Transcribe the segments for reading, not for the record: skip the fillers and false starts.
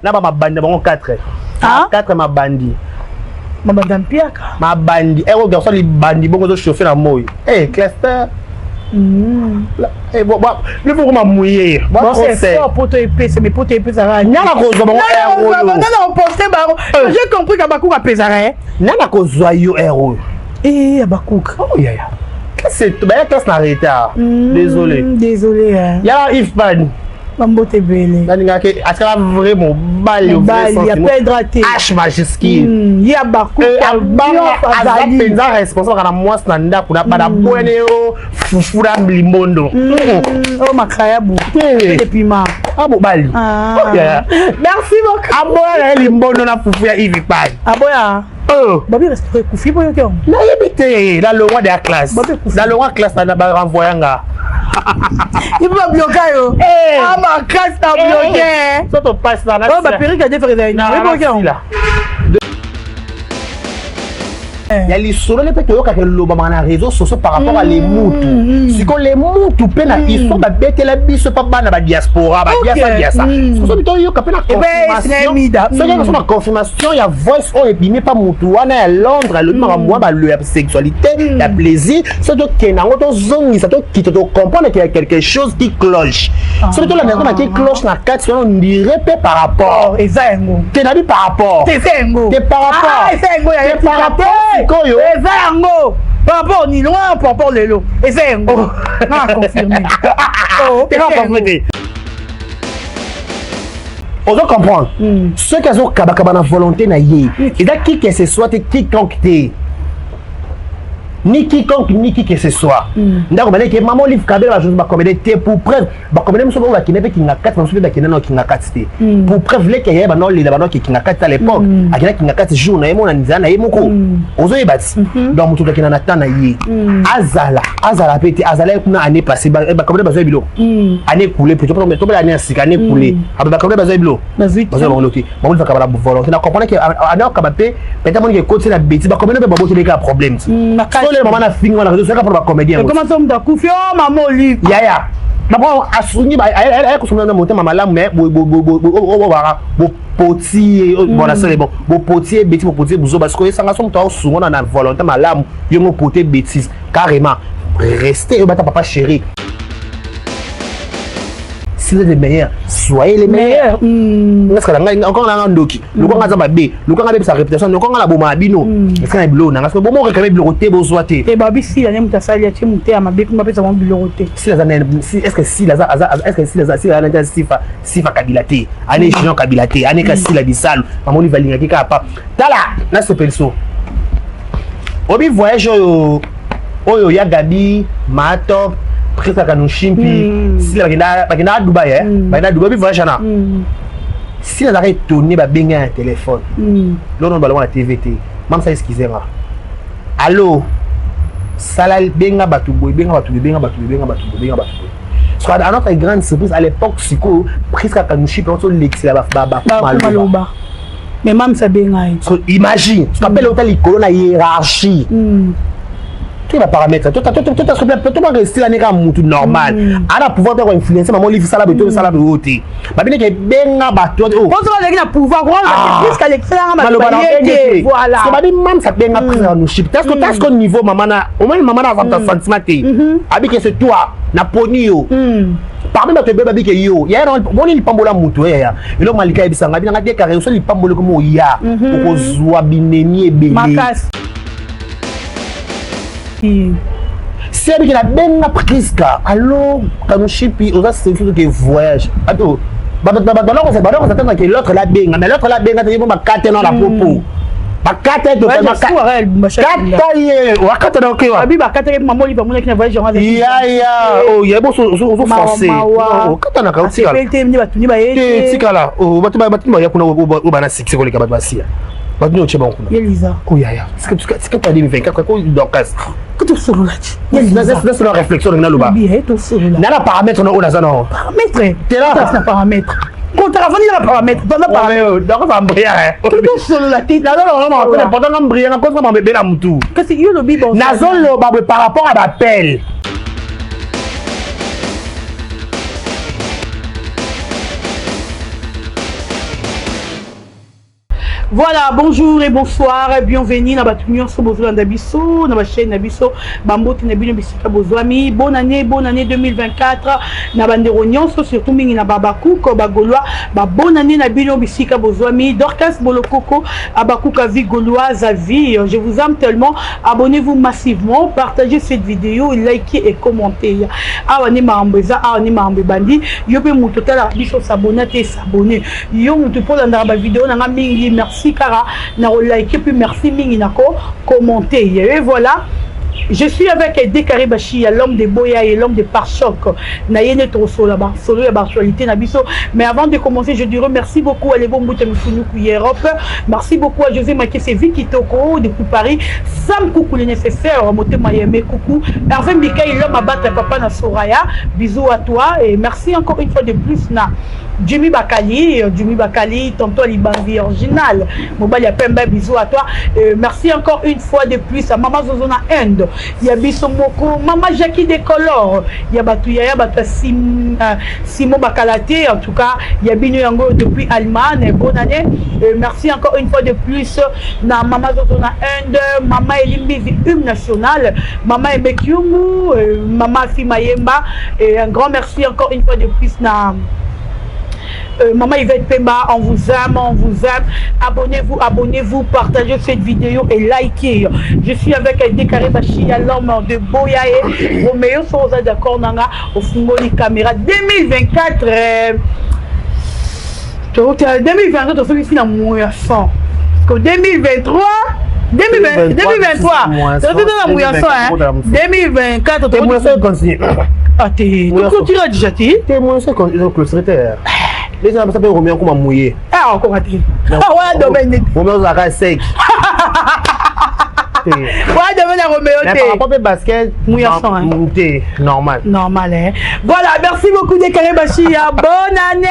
Na ba mabandi na bango 4. 4 mabandi. Mabandi ya mpiaka. Mabandi. Eh, oyo garçon libandi bongo ozo chauffer na moi. Eh, cluster. Eh, bon, bon, le faut koma mouiller. Bon, c'est fort poto epesa, mais poto epesaka. Nana kozwa bango air oyo. Nana koposte bango. J'ai compris qu'Abakouk apesaka eh. Nana kozwa yo air oyo. Eh, Abakouk. Oh yaya. C'est baya classe na retard. Désolé. Désolé. Hein. Ya Yves Pan. Bambote ebele. Nalingaki atikala vrai mobali mobali ya pedra te. H majuscule. Ye Abakouk aza mpenza responsable kaka na mwasi na ndako na bana boyane yo fufu na limbondo. Oh makayabu. Te piment. Ah mobali. Merci beaucoup. Aboya na ye limbondo na fufu ya Yves Pan. Aboya. Babi restaurant ekufi boyo ke nayebi te nalongwa de ya classe nalongwa classe na barenvoya nga ipo babloka yo ama classe na bloke so topasi na baperike ya defere ezali na ya lisolo nde mpe toyokaka elobamaka na réseau sociaux par rapport à lemutu. Sikoyo lemutu mpe na histoire babetela biso mpa bana badiaspora badiasa diasa, soki toyoka mpe na confirmation, soki na confirmation ya voice oyo ebimi mpa mutu wana ya Londres, alobi makambo wana balo ya sexualité, ya plaisir, soki tokende yango, tozongisa, tokita, tocomprendre qu'il y a quelque chose qui cloche. Soki tolanda yango na qui cloche na kati wana, on dirait mpe par rapport Eza yango. Te, nabi par rapport. Eza yango. Te, par rapport. Eza yango. Te, par rapport sikoyo. Eza yango par rapport nini wana, par rapport lelo, eza yango na confirme. Te, na confirme te. Ozo comprendre, soki azokabakaba na volonté na ye, eza qui que ce soit te, quiconque te, ni quiconque ni qui que ce soit. Ndako baleki mama Olive Kabela, bajour bacomédie te. Pour preuve, bacomédie mosusu oyo bakende mpe kinga kati, bamosusu mpe bakende na kinga kati te. Pour preuve, leki ya ye banda olela, banda oke kinga kati à l'époque, akenda kinga kati jour na ye mona nzela na ye moko, ozoyeba ti. Donc moto akenda na temps na ye, azala azala mpe te, azala ye kuna année passée. Bacomédie bazwa biloko année écoulée plutôt, tobela année ya sika, année écoulée, bacomédie bazwa biloko, bazwa bango te. Bango bakaba na volonté na comprendre ke année okaba mpe peut-être monike ekoti na bêtise. Bacomédie mpe baboteli kaka problème ti sole mama na fingi wana réseau soka mpona bacomédien. Comment so moto akufi o mama Olive? Yaya, d'abord asungi, aya kosunga na motema malamu, mais bobaka bopoti ye bon, nasele bon, bopoti ye bêtise, bopoti ye buzoba. Sikoyo esanga so moto aosunga na volonté malamu, yo ngo pote bêtise carrément. Restez oyo bata papa chéri. Si vous êtes les meilleurs, soyez les meilleurs. Ngasika ngai encore nanga ndoki lokola nga aza mabe, lokola nga abebisa réputation, lokola nga na boma ya bino, esika na biloko nanga bomo réclame biloko te, bozwa te. E babi Sila nde moto asali, atie mote ya mabe mpo bapesa bango biloko te. Sila aza, est ce que Sila aza, est ce que Sila aza, Sila aza Sifa, Sifa Kabila te, ane Jean Kabila te, ane ka Sila Bisalu. Mama Olive alingaki kaka pa tala nasepeli so obi voyage oyo oyo ya Gabi Maatop, Prisca Kanushimpi, Sila bakenda Dubai, eh bakenda Dubai, obi voyage wana, Sila azalaka étonné, babenga ya téléphone lono balongo na TV te. Mamsa, excuse nga, allo, sala, benga bato boye, benga bato boye, benga bato boye, benga bato boye, benga bato boye. Parce que à notre grande surprise, à l'époque sikoyo Prisca Kanushi mpe olekisela maloba, mais mamsa abenga ye. Imagine ce qu'on appelle ota likolo na hiérarchie, to baparamètre to barester la neka mutu normal ana pouvoir te koinfluence mama Olive, sala boye to sala boye oyo te, babineke benga bato. Poso bazalaki na pouvoir puisque alekiselanga. Maloba na te, voilà, babi mamsa benga Prisca Kanushi parce que niveau mama na omoni, mama na aza sentiment te, abike c'est toi na poni yo parmi bato ebele, babike yo yaya moni lipambola mutu yaya eloko malika yebisanga binanga dekare so lipambola ekomi oya okozwa binemi ebele. Si abiki nabenga Priska, allo Kanushipi, oza sécurité ke voyage ato bato banakoza tanga l'autre la benga, mais l'autre la benga te mo bakate na la popo bakata totalement kata ye wakata na okewa. Abi bakata ye mama Olive amonaki na voyage yango. Yaya oye boso ozo forcé okata na kautikala. Te nde batuni baye. Te, tikala bato bato baya kuna oyo bana succès koleka bato basia, bato nini otie bango kuna. Yeliza. Oyaya tika ta 2024 ko Dorcas. Tosolola ti. Nasolo réflexion ndenge naloba na na paramètre na oyo naza na paramètre. Tela. Na paramètre kontaka fandi na paramètre tanda paramètre. Dorcas ambrière. Tosolola te. Nazoloba nga mbrière nga kosa mabebe na mutu. Kasi yo lobi bon. Nazoloba boye par rapport à baappel. Voilà, bonjour et bonsoir, bienvenue na bato nyonso bozolanda biso na bachaîne na biso. Bambote na bino bisika bozwami. Bonne année, bonne année 2024 na bandeko nyonso, surtout mingi na babakuko, bagaulois. Babonne année na bino bisika bozwami. Dorcas Bolokoko, Abakuka, vie gauloise à vie, je vous aime tellement. Abonnez-vous massivement, partagez cette vidéo, likez et commentez. Awa ni makambo eza, awa ni makambo ebandi. Yo mpe moto otala biso, s'abonner te, s'abonner. Yo moto mpo olandaka bavideo na nga mingi, merci kaka na kolike, puis merci mingi na kocommenter. Et voilà, je suis avec Décaré Bachia, l'homme de Boya et l'homme de Pare-Choc. Na yene solo ba solo ya actualité na biso. Mais avant de commencer, je dirais merci beaucoup à Lebo Mbuta Mifunu Europe. Merci beaucoup à José Makese Vicky Toko depuis Paris. Sam Koukou le nécessaire, Motema Yeme Koukou. Hervé Mikaï, l'homme à battre papa na Soraya. Bisous à toi et merci encore une fois de plus na Jimmy Bakali, Jimmy Bakali, tonton Libanzi original. Mobali Pembe, bisous à toi. Merci encore une fois de plus à Maman Zozona Inde. Il y a biso moko, Maman Jackie Decolor. Il y a Batou Yaya, Batou Simon Bakalate. En tout cas, il y a Bino Yango depuis Allemagne. Bonne année. Merci encore une fois de plus na Maman Zozona Inde, Maman Elimbizi Hymne National, Maman Emekyungu, Maman Fimayemba. Et un grand merci encore une fois de plus na Maman Yvette Pemba, on vous aime, on vous aime. Abonnez-vous, abonnez-vous, partagez cette vidéo et likez. Je suis avec Décaré Bachia, l'homme de Boyae. Roméo Soza, d'accord, Nanga, au Fungoli Caméra 2024. 2024, tosoki na moya 100. Parce que 2023, 2023, 2023 na moya 100, hein. 2024, Te moya continue. Ah, te, tokotira déjà te. Te moya clôturé te. Les gens ça peut Roméo comme mouillé. Ah, encore te. Ah, wana domaine neti. Roméo ozalaka sec. Wana domaine ya Roméo te. Par rapport au basket, mouillé 100, hein. Te normal. Normal, hein. Voilà, merci beaucoup Décaré Bachia. Bonne année.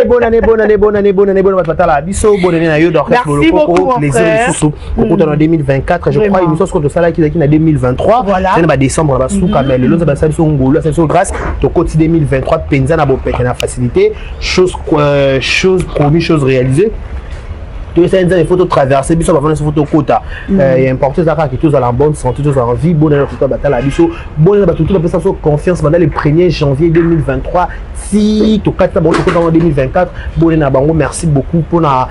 Bonne année, bonne année, bonne année, bonne année, bonne année, bonne année, biso, bonne année na yo Dorcas. Merci beaucoup, mon plaisir frère. Lisusu kokota na 2024, je crois, émission soki tosalaki ezalaki na 2023. Voilà. Na badécembre na basuka, mais lelo nzambe asali biso ngolu, asali biso grâce, tokoti 2023 mpenza na bopete, na facilité. Chose promis, chose réalisée. Toyesali nzambe, il faut totraverser biso bavanda, faut tokota. Ya important eza kaka tozala en bonne santé, tozala en vie. Bonne année bato batala biso, bonne année bato to bapesa biso confiance banda le 1er janvier 2023 si tokati na bango, tokota en 2024. Bonne na bango, merci beaucoup mpona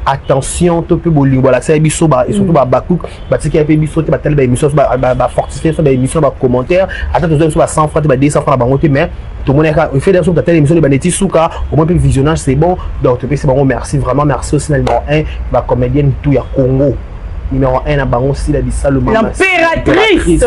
attention to mpe bolingo balakisaki biso, et surtout babacook batikaki mpe biso te, batali baémission, bafortifie biso baémission, bacommentaire. Ata tozwa biso ba 100 francs te, ba 200 francs na bango te, mais tomonaka fait d'action, totali émission ebandeti suka, au moins mpe visionnage, c'est bon. Donc topesi bango merci, vraiment merci. Aussi na numéro 1 bacomédienne tout ya Congo, numéro 1 na bango, Sila Bisalo. L'impératrice.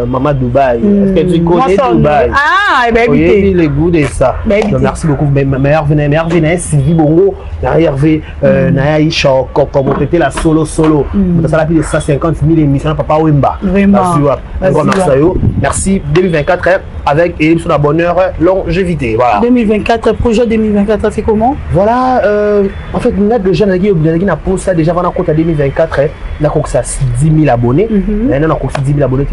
Mama Dubaï. Est-ce que tu connais Dubaï? Ah, eh ben, oyebi le goût de ça. Donc, merci beaucoup. Meilleur venu, meilleur venu, Sylvie Bongo, na Hervé, na Aisha, comme on était la solo solo. Ça plus de 150 000 émissions, Papa Wemba. Vraiment. Merci à yo. Merci 2024 avec et sur la bonheur, longévité. Voilà. 2024, projet 2024, c'est comment? Voilà, en fait, nous déjà na pour ça déjà avant compte 2024, nakokisa 10 000 abonnés. Maintenant nakokisa 10 000 abonnés,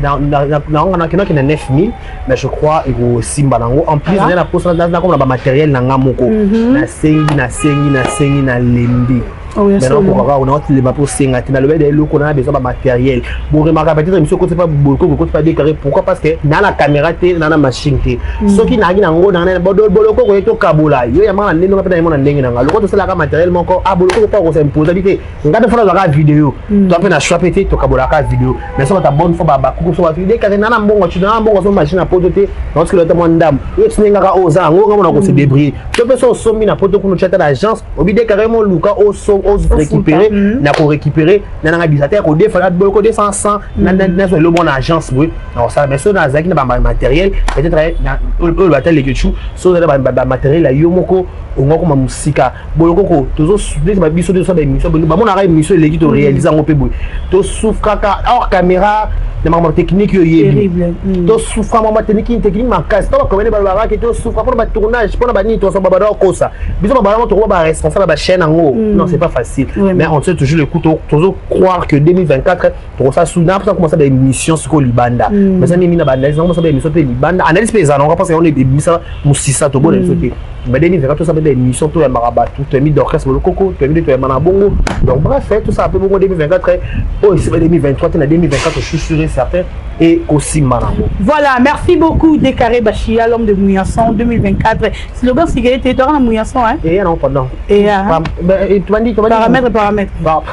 nakendaki na 9 000, mais je crois ekosimba nango. En plus, na posa nakoma na bamatériel na nga moko. Nasengi, nasengi, nasengi, nalembi. Maintenant kokaka naotelema mpo osenga te, nalobi eloko na besoin bamatériel. Boremarka peut-être émission koti pa boloko, koti pa Décaré. Pourquoi? Parce que na na caméra te, na na machine te. Soki nayaki nango boloko koye tokabola yo yamaka na ndenge nga mpe na yemo na ndenge nanga loko tosalaka matériel moko. Ah, boloko mpo akos'imposer bi te, nga mpe fona azwaka video to mpe na choix mpe te, tokabolaka video. Mais so bata bonne fois bakuku so bato Décaré na na mbongo, na mbongo so machine na poto te, naotikela te mwa ndambo oyo tinengaka oyo oza yango, nga mona kose débrouiller. To mpe so osombi na poto kuna, otia ta na agence obi Décaré mo luka récupérer na korécupérer na nanga bisa te ya kodefa boloko 200 100 nazwa eloko moko na agence boye na kosala. Mais so nazalaki na bamatériel, peut-être oyo bataleki tu so ozali bamatériel ya yo moko, onga koma mosika. Bolokoko tozoneti babiso te, tosala baémission, bamonaka émission eleki, toréalise yango mpe boye, tosouffraka hors caméra na makambo technique oyo oyebi. Tosouffra makambo technique makasi to bakomene balobaka ke tosouffra mpona batournage, mpona banini, tosa babada kosa biso babala mo tokoba baresponsable ya bachaîne yango. Non, c'est pas facile. Mais on tient toujours le coup, toujours croire que 2024 tokosala su na mposa komasa baémission sikoyo libanda. Mais ça nini na baanalyse nango, mosala baémission mpe libanda, analyse mpe ezala nango, parce que on ebimisa mosisa tobona biso te. Ba 2024 tosala mpe baémission, toyambaka bato, toyambi d'orchestre bolokoko, toyambi nde toyamba na bongo. Donc bref, tosala mpe bongo 2024 oyo esima 2023 te. Na 2024, je suis sûr et certain ekosimba nango. Voilà, merci beaucoup Décaré Bachia, l'homme de Mouyasson 2024. Slogan sécurité, toi, Mouyasson, hein? Et non, pardon. Et tu paramètres, paramètres. Par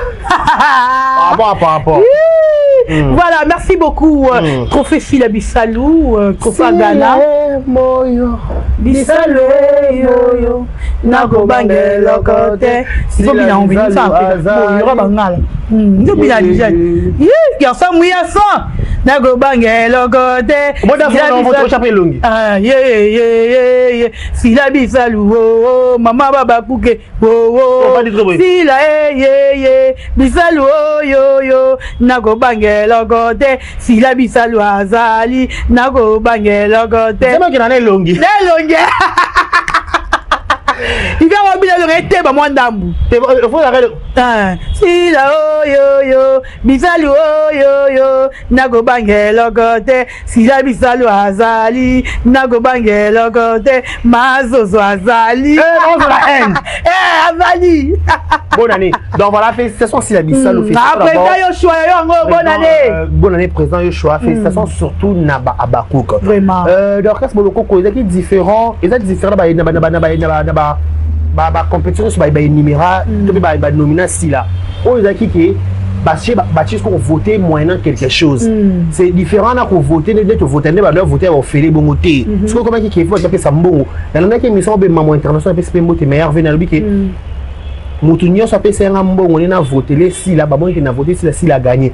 rapport, par rapport. Voilà, merci beaucoup. Trophée Sila Bissalou, Kofa Ghana. Moyo. Bisalou, yo, nakobanga eloko te. Nzobina obinisa boyora bangala. Nzobina déjà. Garçon Mouyasson. Nakobanga eloko te. Ah, ye ye ye ye. Sila Bisalou, oh, mama babakuke. Oh, oh. Sila ye ye ye. Bisalou, oh, yo yo. Nakobanga eloko te. Sila Bisalou azali. Nakobanga eloko te. Nzemaki na elongi. Na elongi. Ibe wabila elongi eteba mwa ndambu. Sila oyoyo Bisalu oyoyo, nakobanga eloko te. Sila Bisalu azali, nakobanga eloko te. Mazozo azali. Azali. Bonne année. Donc voilà, félicitations Sila Bisalu. Président Yoshua yango, bonne année. Bonne année président Yoshua. Félicitations surtout na ba Abakouk. Vraiment. Dorcas Bolokoko, ezaki différent, eza différent ba na ba na ba na ba na ba ba ba compétition nyonso baénuméra to mpe banomina Sila. Oyo ezalaki ke batie siko kovote moyennant quelque chose. C'est différent na kovote nde tovote nde bando vote ya bofele bongo te. Soki okomaki ke faut bapesa mbongo, nalandaki émission obe mamo international apesi mpe mbote meilleur ve, nalobi ke moto nyonso apesa yanga mbongo nde na votele Sila, bamoni ke na vote Sila, Sila gagné.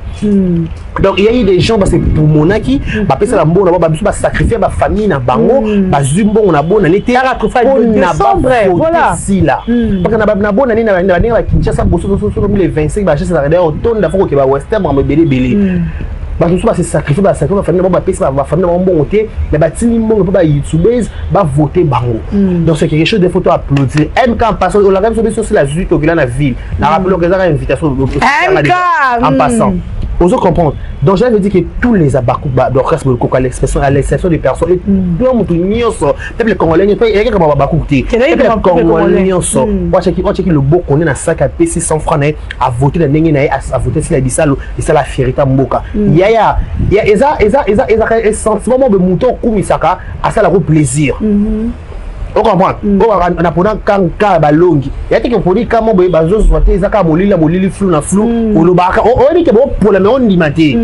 Donc il y a eu des gens parce que pumonaki bapesa mbongo na bango, babiso basacrifie bafamille na bango, bazwi mbongo na bonane te mpona bavote Sila. Parce que na bonane na ndenge bakinshasa bososososo le 25 bachese ezalaka d'ailleurs otonda fo koke bawestern, makambo ebele ebele. Bato mosusu base sacrifie, basacrifie bafamille na bango, bapesi bafamille na bango mbongo te, mais batindi mbongo mpo bayoutubers bavote bango. Donc c'est quelque chose de faut to applaudir. MK en passant, olanga biso biso osila zwi tokela na ville na rappelé ezaka invitation. MK en passant, ozo comprendre. Donc j'avais dit que tous les abaku d'orchestre Bolokoko, à l'exception des personnes et donc moto nyonso, peuple congolais nyonso, eyaki kama babaku te, peuple congolais nyonso oacheki loboko nde na sac, apesi 100 francs na ye, avote na ndenge na ye, avote Sila Bisalo, esala fierté mboka. Yaya, eza eza eza ezaka sentiment mo be moto okumisaka asalako plaisir, ocomprendre? Oyo na mpona kanka balongi ya teke mponi ka mo boye bazozwa te, eza kaka molili ya molili, flou na flou. Olobaka oyebi ke bopola me ondima te,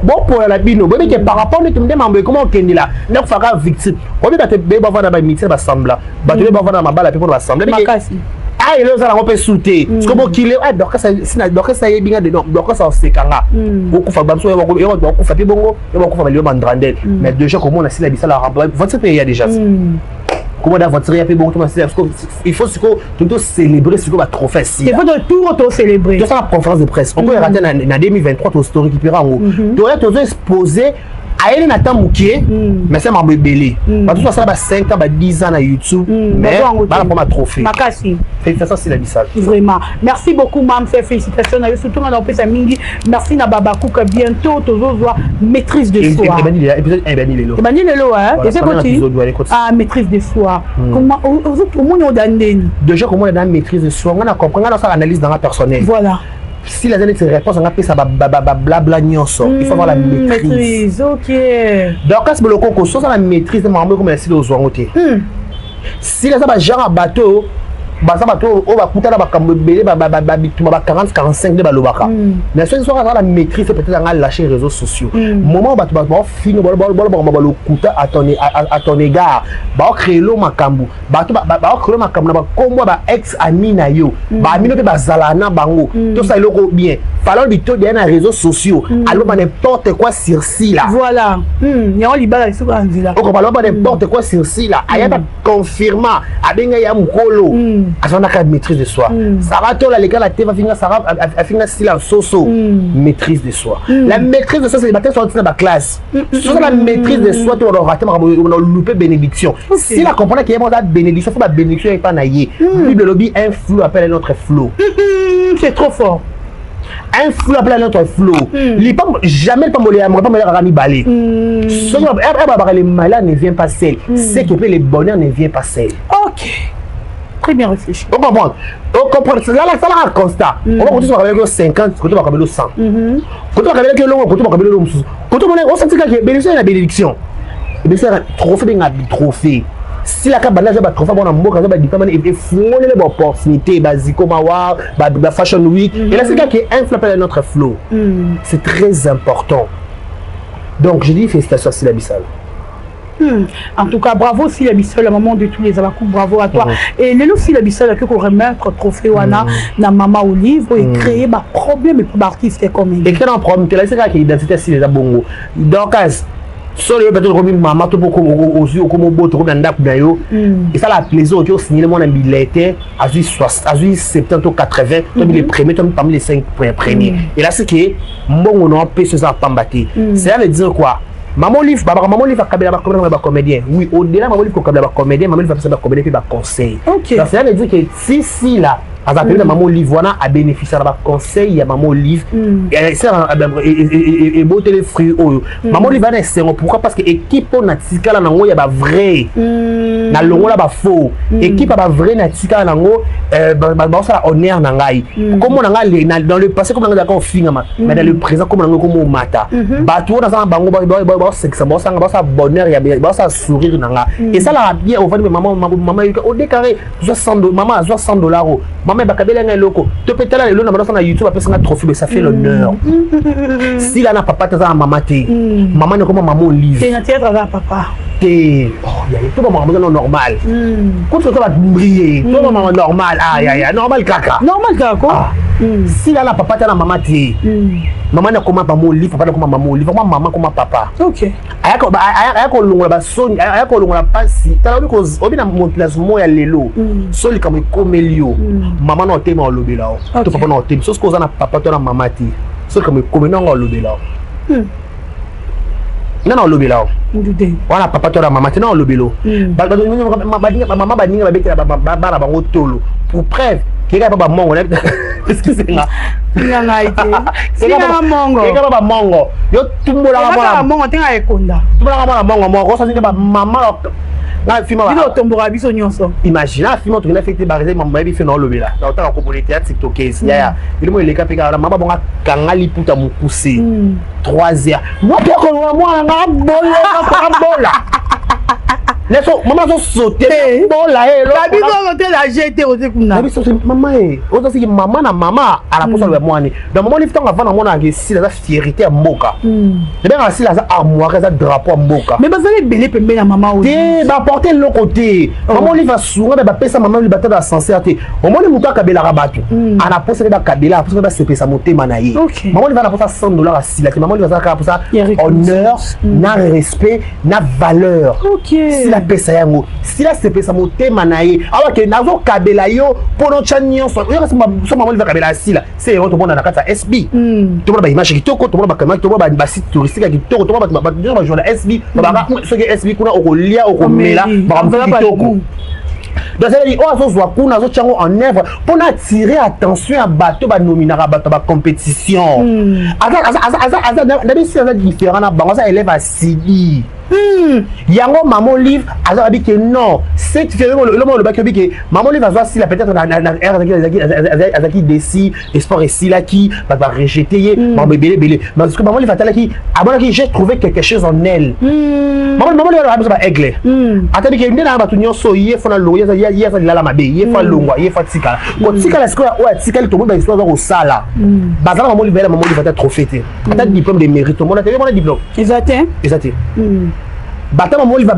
bopola na bino, boyebi ke par rapport neti nde mambo ekoma okendela nde kofaka victime. Oyebi bato ebele bavanda bamitiere basambla, bato ebele bavanda na mabala mpe mpona basambla. Ah, ele ozala yango mpe su te siko bokile. Dorcas ayebi nga, Dorcas aosekanga okufa, bamosusu yo bato bakufa mpe bongo yo bakufa balio bandrandel. Mais déjà komona Sila bisala voiture mpe eya déjà, komona voiture ya mpe bongo toma Sila. Il faut sikoyo to célébrer sikoyo batrophée Sila. Il faut de tour to célébrer. Tosala conférence de presse, on peut rater na 2023, to récupérer yango, toya tozo exposer ayeli na temps mokie, mais c'est mambo ebele. Bato so basala ba 5 ans, ba 10 ans na YouTube, mais bana mpoma trophée. Makasi. Félicitations Sila Bisal. Vraiment, merci beaucoup mam, félicitations na yo, surtout nga na opesa mingi merci na babakuka. Bientôt tozozwa maîtrise de soi. Épisode ebandi lelo. Ebandi lelo, eza koti. Ah, maîtrise de soi, comment omoni oda ndeni? Déjà komona da maîtrise de soi, nga na comprendre, nga nasala analyse nanga personnel. Voilà. Si la neti réponse anga apesa bablabla nyonso, il faut avoir la maîtrise. Maîtrise, ok. Dorcas Bolokoko, soza la maîtrise, makambo ekoma ya sili ozwango te. Sili aza bagenre ya bato oyo baza bato oyo bakutana makambo ebele, bituma ba 40 45 nde balobaka. Mais soki soki aza la maîtrise, peut-être anga lâcher réseaux sociaux moment bato baofinga, balobaka balokuta à ton égard, baocréer lo makambo, bato baocréer makambo na bakombo ya ba ex ami na yo, baamino mpe bazala na bango, tosala eloko bien. Falon Bitodi na réseaux sociaux, aloba n'importe quoi sur Sila. Voilà, yango libala lisuku ya nzela. Okoba aloba n'importe quoi sur Sila, ayaka confirma, abenga ya mokolo, azalaka maîtrise de soi. Sara Tola aleka na te, afinga Sara, afinga Sila soso. Maîtrise de soi, la maîtrise de soi, c'est bato sorti na baclasse. Soso la maîtrise de soi te, orater makambo, olupe bénédiction. Sila comprendre ke ye moko aza bénédiction, faut babénédiction epa na ye. Bible elobi: un flot appelle un autre flot. C'est trop fort. Un flot appelle un autre flot. Lipambo jamais, lipamboli ya moko kaka mibale. Soki babaka, le malheur ne vient pas seul, c'est que le bonheur ne vient pas seul. Ok, très bien réfléchi. O comprendre, o comprendre, salaka constat. Oba koto bakabelaki yo 50, koto bakabeli yo 100, koto bakabelaki yo longo, koto bakabeli yo mosusu, koto mona osanti kaka bénédiction na bénédiction. Bénédiction, trophée, benga trophée. Silaka banda aza batrophée bona mboka, aza badiplôme, efungolele baopportunité, bazikoma wa ba Fashion Week. Et là, c'est kaka un flot appelle un autre flot. C'est très important. Donc je dis félicitations à Sila Bisalo. En tout cas, bravo Sila Bissol, la maman de tous les Abakou, bravo à toi. Et lelo Sila Bissol a que remettre trophée wana na Mama Olive et créer ba problème pour artiste comme et créer un problème, tu là, c'est que identité Sila eza bongo. Donc solo yo peut-être okomi mama to mpo ozwi, okomi obota, okomi na ndako na yo, esala plaisir oki osignele mwana bilete, azwi 70 to 80 to les premiers, to parmi les 5 premiers. Et là, c'est que mbongo na opesa eza pamba te. Cela veut dire quoi? Mama Olive, babaka Mama Olive akabela bacomédien, bacomédien. Oui, au-delà Mama Olive kokabela bacomédien, Mama Olive apesa bacomédien mpe baconseil. Donc cela veut dire que si si là aza pembeni na Mama Olive wana, abénéficie na baconseil ya Mama Olive, eboteli fruit oyo Mama Olive ana esengo. Pourquoi? Parce que équipe oyo natikala nango ya bavrai, nalongola bafaux, équipe ya bavrai natikala nango, baosala honneur na ngai. Kombo na ngai dans le passé, kombo na ngai ezalaka ofingama, mais dans le présent, kombo na ngai komo omata. Bato oyo naza na bango baosekisa, baosanga, baosala bonheur, baosala sourire na nga, esalaka bien. Ovandi, mama yoka odéclaré, zwa 100, mama azwa 100 $, o mama bakabeli nga eloko to mpe tala lelo na banasala na YouTube, apesanga trophée, mais ça fait l'honneur. Sila na papa te, aza na mama te, mama ne koma Mama Olive. Te, na théâtre aza papa. Te, to bamama eza normal, kutu to babriller, to bamama normal. Ah yaya, normal kaka. Normal kaka ko. Sila na papa te, na mama te. Mama na koma Mama Olive, papa na koma Mama Olive, koma mama, koma papa. Aya kolongola basoni, aya kolongola mpasi. Tala, obi na mokili ya lelo, so likambo ekomeli yo, mama na otema olobela o to papa na otemi. So soki oza na papa to na mama te, so likambo ekomeli nango, olobela o nga na olobela o wana papa to na mama te na olobela o. Mama baninga babetela bana bango tolo. Pour preuve, keka pa bamongo, eskisenga. Ngai te, mongo. Keka pa bamongo, yo tumbolaka mwana mongo te, ngai ekonda. Tumbolaka mwana mongo moko, osasi nde bamama nga filma. Bino otomboka biso nyonso. Imagine na filma tokenda fete baréseau, mama yebi fe na olobela na otanga komona te ya tiktokese yaya elimo eleka mpe kaka mama bongo akanga liputa mokuse 3 heures wapi akolonga mwana nga bola bola neso mama azosote bola ye. Biso ozote la jete oze kuna. Biso mama ye oza siki mama na mama alaposa loba mwani. Donc mama Olive, ntango avanda, monaka esila aza fierté ya mboka. Ebengaka sila aza armoire, aza drapeau ya mboka. Mais bazali ebele pembeni ya mama. Te, baporte eloko te. Mama Olive asunga, me bapesa mama Olive batata ascenseur te. Omoni moto akabelaka bato, ana posa nde bakabela, aposa nde basepesa motema na ye. Mama Olive ana posa 100 $ asila te. Mama Olive aza kaka posa honneur na respect na valeur. Sila apesa yango, sila asepesa motema na ye. Awa ke nazokabela yo mpo notya nyonso oyoka. So mama Olive akabela asila se yango, tomona na kati ya SB, tomona baimage kitoko, tomona bakamera, tomona basite touristique ya kitoko, tomona bato nyonso bajour na SB babaka. Soki SB kuna okolia, okomela makambo kitoko. Donc c'est-à-dire oyo azozwa kuna, azotya yango en œuvre mpona attirer attention ya bato banominaka bato ya bacompétition. Nabisi aza différent na bango, aza élève asidi yango. Mama Olive aza babi ke non, cette eloko olobaki, obi ke Mama Olive azwa sila peut-être azalaki desi, espoir esilaki, bato barejeter ye, makambo ebele ebele. Parce que Mama Olive atalaki, amonaki: j'ai trouvé quelque chose en elle. Mama Olive aza biso baaigle, atabi ke nde na bato nyonso, ye fo na longo, ye aza lilala mabe, ye fo alongwa, ye fo atikala kotikala. Sikoyo oyo atikali, tomoni bahistoire aza kosala. Bazala Mama Olive, ayela Mama Olive ata trophée te, ata diplôme de mérite tomona te. Yomona diplôme? Eza te. Eza te. Bata Mama Olive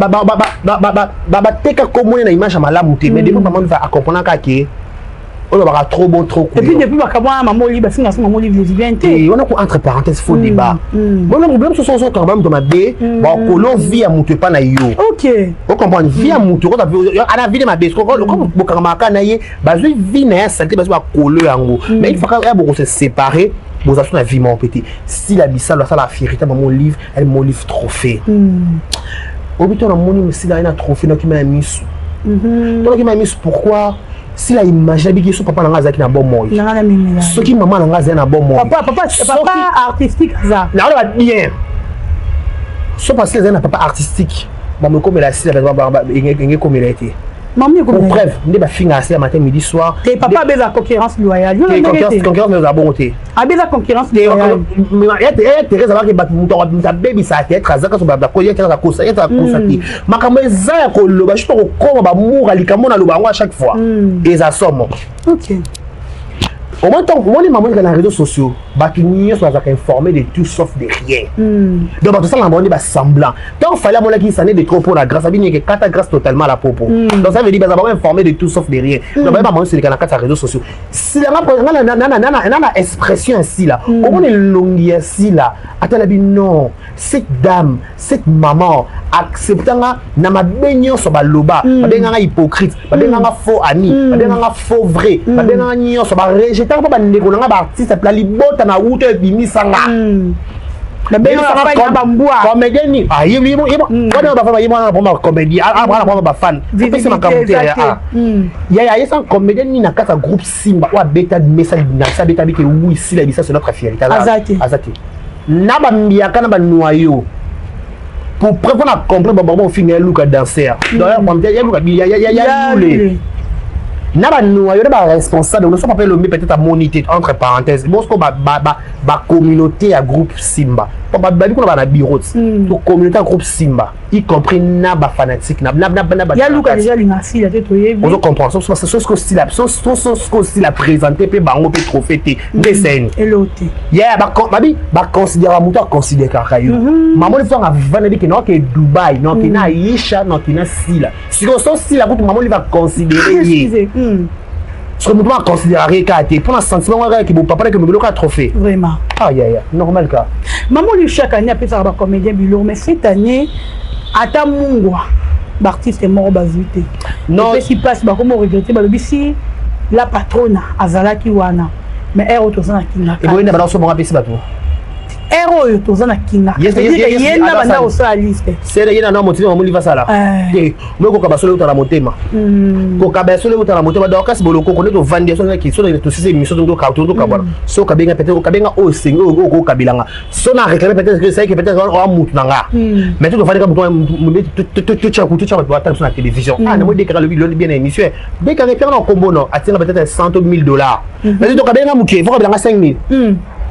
bateka komona na image ya malamu te. Mais depuis Mama Olive acomprendre kaka ke Oyo babaka trop bon, trop. Et puis depuis makambo wana, mama Olive basinga so mama Olive lesbienne te. Wana ko entre parenthèse, faux débat. Bona problème soso ozokanga ba moto mabe, bakolo vie ya moto epa na yo. Ocomprendre, vie ya moto ana vie ne mabe, bokangamaka na ye, bazwi vie na ye saleté, bazwi bakolo yango. Mais il faut ya boko se séparer, boza so na vie moko pe te. Sila Bisalo asala fierté mama Olive, ali mama Olive trophée. Obi to namoni Sila ye na trophée, nakima ya misu, to nakima ya misu. Pourquoi? Sila imagine abiki so papa na nga azalaki na bomoi, soki mama na nga azali na bomoi. Papa artistique aza. Naoloba bien, so parce que ezali na papa artistique, bamokomela Sila enge ekomela ye te. Pour preuve, nde bafingaka Sila matin, midi, soir. Te, papa abeza concurrence loyale. Concurrence eza bongo te. Abeza concurrence loyale. Ya Thérèse abaki bato, moto abebisa théâtre aza kaso, ye Thérèse akosa, ye akosa te. Makambo eza ya koloba juste kokoma bamour, likambo naloba yango à chaque fois eza somo. Au moins ntango omoni mamonika na réseaux sociaux, bato nyonso bazalaka informé de tout sauf de rien. Donc bato osalaka bango nde basemblant. Ntango Fally amonaki sane de trop mpo na Grâce, abineke kata Grâce totalement la popo. Donc ça veut dire baza bango informé de tout sauf de rien. Donc bayeba bango seleka na kati ya réseaux sociaux. Sila nga na expression ya Sila, omona elongi ya Sila, atalabi non, cette dame, cette maman acceptanga na mabe nyonso baloba, babenganga hypocrite, babenganga faux ami, babenganga faux vrai, babenganga nyonso, barejetanga mpo bandeko nanga baartiste pla libota na wuta ebimisanga. Comédien ni wana bafan, ye mwana na comédie, ana prendre bafan, opesi makambo te. Yaya, ayesa comédien nini na kati ya groupe Simba oyo abeta mesa nasi, abeta bike wi Sila bisa, c'est notre fierté? Aza te na bambiaka na banoyo. Pour preuve, mpona comprendre bango, ofinga ya luka danser, ya luka ya lule na banoyo na baresponsable noso. Papa Elombi peut-être amoni te, entre parenthèses, bosco bacommunauté ya groupe Simba babi kuna bana bureau ti to communauté ya groupe Simba, y compris na bafanatique. Ya luka déjà alinga Sila te, toyebi. Ozo comprendre, sosko Sila, sosko Sila présente mpe bango mpe trophée te nde seni. Elo te. Yeah, babi baconsidéraka moto, aconsidéraka yo. Mama Olive avanda bike naoke Dubai, naoke na Aisha, naoke na Sila. Sikoyo so Sila kutu mama Olive aconsidéré ye, soki moto aconsidéraka ye kaka te mpona sentiment wana kaka bopapa nake biloko ya trophée. Vraiment. Ah yaya, normal ka. Mama Olive chaque année apesaka bacomédien biloko, mais cette année ata mungwa baartiste moko bazwi te. Epesi mpasi, bakoma regretter, balobi si la patrona azalaki wana, mais ere oyo toza na Kingaka. Eboyi na bana so bango apesi bato. Ere oyo toza na Kingaka, ye na banda kosala liste. Sere ye na motima mamoli vasala te, moi kokaba solo euta na motema, kokaba solo euta na motema. Donc kasi bolokoko nde tovandi so tosisi émission, tokabwana. So okabenga, peut-être okabenga oyo esengi oyo okokabelanga, so na réclame, peut-être que c'est que peut-être oa mutu na nga. Mais to tovandi ka mutu, totya bato batala biso na télévision. Ah, namoi dekaka lobi lobi bien na émission, dekaka epianga na kombo no atinga peut-être 100 to 1000 $. Mais tokabenga moke, faut kabelanga 5000,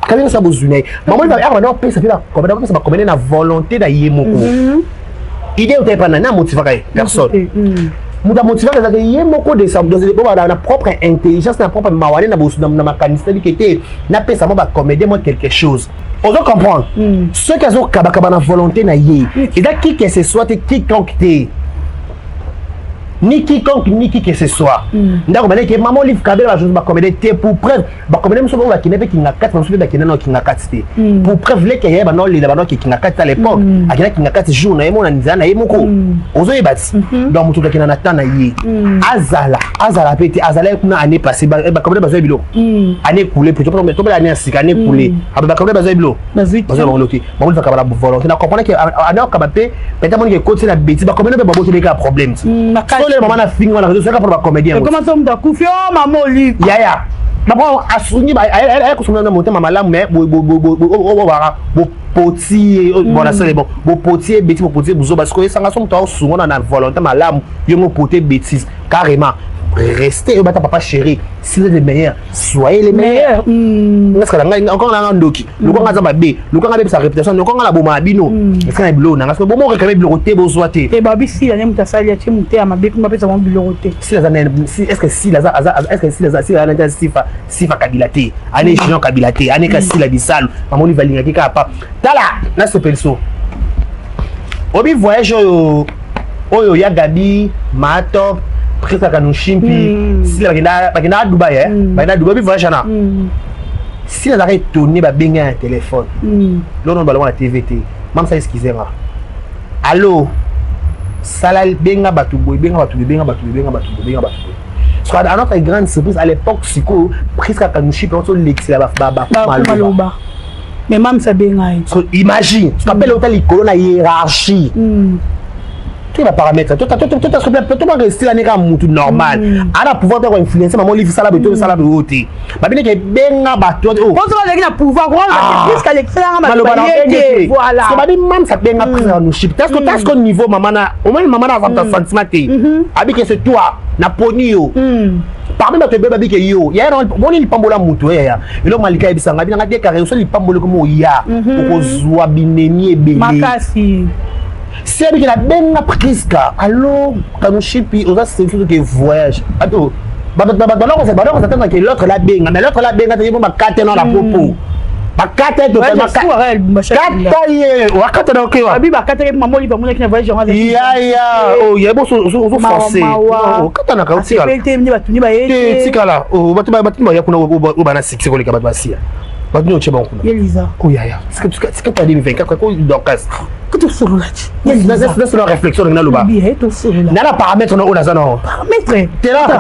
akabenga so bozwi na ye. Mama banda opesa mpe bapesa bacomédien na volonté na ye moko. Idée oyo epa nani amotivaka ye? Personne. Moto amotivaka ezalaka ye moko na propre intelligence, na propre mawane, na makanisi nabike te napesa mo bacomédien mo quelque chose. Ozo comprendre, soki azokabakaba na volonté na ye, eza qui que ce soit te, quiconque te, ni quiconque ni qui que ce soit. Ndako bandeke mama Olive Kabela bajour bacomédien te. Pour preuve, bacomédien mosusu oyo bakende mpe Kinga Kati, bamosusu mpe bakende na Kinga Kati te. Pour preuve, leke ye banda olela, banda oke Kinga Kati à l'époque, akenda Kinga Kati jour na ye moko na nzela na ye moko. Ozoyeba ti donc moto akenda na temps na ye, azala azala mpe te. Azala ye kuna année passée, bacomédien bazwa biloko. Année écoulée plutôt, tobela année ya sika, année écoulée, bacomédien bazwa biloko, bazwa bango te. Bango livaka na volonté na comprendre ke année okaba mpe peut-être monike ekoti na bêtise, bacomédien mpe baboteleka ya problème ti sole mama na fingi wana réseau kaka mpona bacomédien. Ekoma so moto akufi o mama Olive. Yaya, d'abord asungi, aya kosunga na motema malamu, mais bobaka bopoti bon, asale bon, bopoti ebeti, bopoti buzoba. Sikoyo esanga so moto aosunga na volonté malamu, yo mo pote bêtise carrément. Restez oyo bata papa chéri, si vous êtes les meilleurs, soyez les meilleurs. Ngasika ngai encore nanga ndoki lokonga aza mabe, lokonga abebisa réputation, lokonga na boma bino esika na biloko nanga. Soki bomo réclame biloko te, bozwa te. Te, babi Sila nde moto asali, atie mote ya mabe mpo bapesa bango biloko te. Sila aza, est-ce que Sila aza, est-ce que Sila aza, Sila aza neti Sifa, Sifa Kabila te, ane Jean Kabila te, ane ka Sila Bisalo mamoni balingaki kaka pa tala nasepeli. So obi voyage oyo ya Gabi Matop. Prisca Kanushimpi, Sila bakenda Dubai, bakenda Dubai bi voyage na Sila azalaka étonné. Babenga ya téléphone lono, balongo na TV te. Mamsa, excuse nga, allo, sala, benga bato boye, benga bato boye, benga bato boye, benga bato boye, benga bato boye. Parce que à notre grande surprise, à l'époque, sikoyo Prisca Kanushimpi olekisela maloba, mais mamisa abenga ye. So, imagine ce qu'on appelle ota likolo na hiérarchie, to baparamètre to rester la neka mutu normal ana pouvoir te koinfluence mama Olive, sala boye to sala boye. Oyo te, babineke benga bato. Ozo bazalaki na pouvoir puisque alekiselanga maloba ye te, voilà. So babi mamisa benga Prisca Kanushimpi parce que niveau mama na omoni, mama na aza sentiment te. Abike c'est toi naponi yo parmi bato ebele. Babike yo yaya moni lipambola mutu yaya eloko malika yebisanga binanga dekare oso lipambola komo oya okozwa binemi ebele. Makasi. Si abiki nabenga Priska, allo Kanoshipi, oza sécurité ke voyage ato baloko ke l'autre labenga, mais l'autre labenga te, mo bakate na la popo bakata kata ye wakata na okewa. Abi bakata ye mama Olive amonaki na voyage yango. Yaya oye bo ozo forcer okatanaka otikala. Te, batuni baye. Te, tikala bato batuni baya kuna oyo bana succès koleka bato basia bato nini otie bango kuna. Yeliza. Oyaya tika ta 2024 ko Dorcas. Tosolola ti. Nasala réflexion ndenge naloba na paramètre na oyo naza nao. Paramètre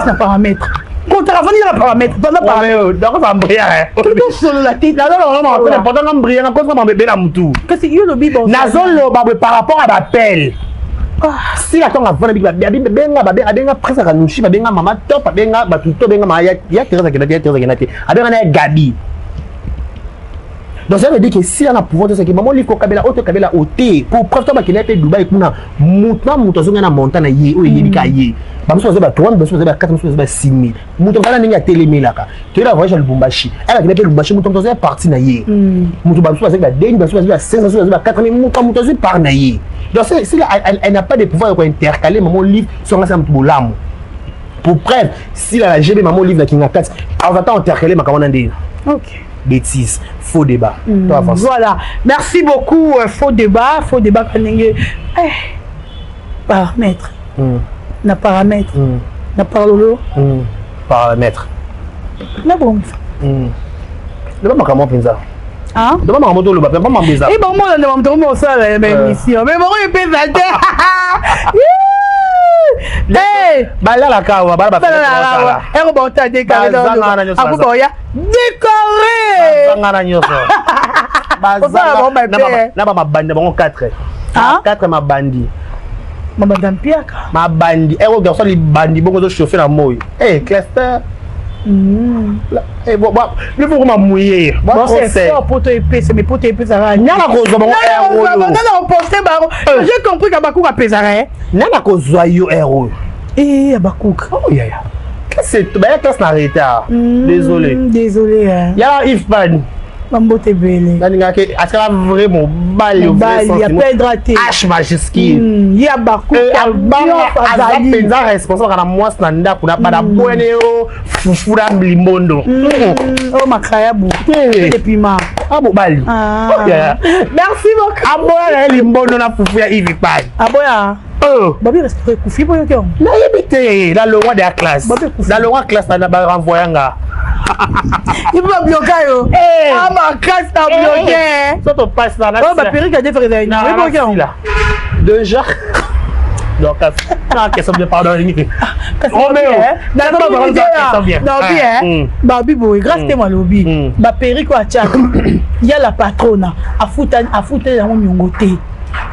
na paramètre kontaka fandi na paramètre panda paramètre Dorcas ambrière. Tosolola te. Nazalonga mbrière kosa mabebe na mutu. Kasi yo lobi bon. Nazoloba boye par rapport à baappel. Sila ntongo avanda biki benga abenga Prisca Kanushi, babenga mama Top, abenga bato to benga mama ya Thérèse akenda te, ya Thérèse akenda te, abenga na ya Gabi. Donc ça veut dire que si ana pouvoir te, c'est que maman Olive kokabela oyo tokabela o te. Pour preuve, to bakende mpe Dubai kuna, motu na moto azonga na montant na ye oyo eyebi ka ye. Bamosusu baza ba 3, bamosusu baza ba 4, bamosusu baza ba 6 000. Moto azala ndenge atelemelaka toyeba voyage ya Lubumbashi, ayakende mpe Lubumbashi, moto moto azali parti na ye. Moto bamosusu bazali ba 2, bamosusu bazali ba 5, bamosusu bazali ba 4 000. Moto moto azwi part na ye. Donc si elle n'a pas de pouvoir ya kointercaler mama Olive songa sa moto bolamu. Pour preuve, si la GB mama Olive na kinga kati azata intercaler makambo na ndenge. Bêtise, faux débat. Toi, avance. Voilà, merci beaucoup. Faux débat, faux débat kanenge paramètre na paramètre na parlolo. Paramètre. Na bongisa. Loba makambo mpenza, loba makambo, toloba mpe makambo eza. E bango molanda bamoto omo osala ya baémission, mais bango epesa te. Balalaka awa. Bala eko bauta décarré, ako baoya décoré. Bazanga na nyonso na bamabandi na bango 4 4 mabandi. Mabandi mpiaka. Mabandi eko garçon libandi bongo ozochauffe na moi cluster. Bon, mouillé. Bon, c'est fort pour te epesa, mais pour te epesa. Nana kozwa bango air oyo. Nana oposte bango. J'ai compris que bakuka pesaka. Nana kozwa yo air oyo. Eh, abakuka. Oh yaya. Classe baya classe na retard. Désolé. Désolé. Yala Yves Pan. Bambote ebele. Nalingaki atikala vrai mobali. Mobali ya pedra te. H majuscule. Ye abakuka. Aza mpenza responsable kaka na mwasi na ndako na bana boyane yo fufu na limbondo. Oyo makayabu de piment. A mobali. Merci beaucoup. Aboya na ye limbondo na fufu ya Yves Pan. Aboya. Babi restaurant ekufi po yoki yango. Nayebi te, nalongwa de ya classe, nalongwa classe na barenvoya nga. Ipo babloka yo ama classe na bloqué. So topasi na oyo baperruque ya defere ezali na oyebi yango. Déjà donc non, question bien, pardon. Roméo. Nabi babi boye, grâce te malobi baperruque oyo atiaka ya la patrona afuta yango niongo te.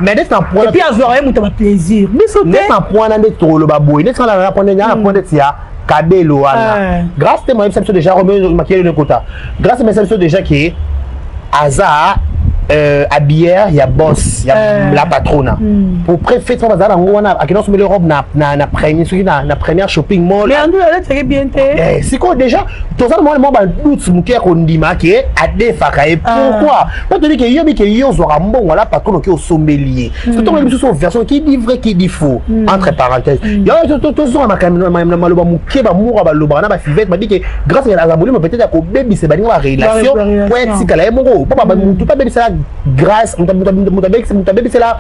Mais neti na point. Et puis azwaka ye moto ya baplaisir, biso te. Neti na point wana nde toloba boye, neti wana na point, na point neti ya kabelo wana, grâce te moyebisa biso déjà. Romeo makiyeli nekota, grâce moyebisa biso déjà ke aza habilleur ya boss ya la patrona. Pour préfet bazala nango wana akenda osomeli robe na premier, soki na première shopping mall. Mais andu alataki bien te. Sikoyo déjà toza na mwa badoute moke ya kondima ke adefaka ye. Pourquoi? Po toyebi ke yobi ke yo ozwaka mbongo la patrona oke osombeli ye. So tongo biso so version qui dit vrai, qui dit faux, entre parenthèses yo tozonga na maloba moke bamour balobaka na bafivete babi ke grâce aza molimo peut-être ya kobebisa baninga barelation po etikala ye moko po mutu mpe abebisaka. Grâce, moto abebisela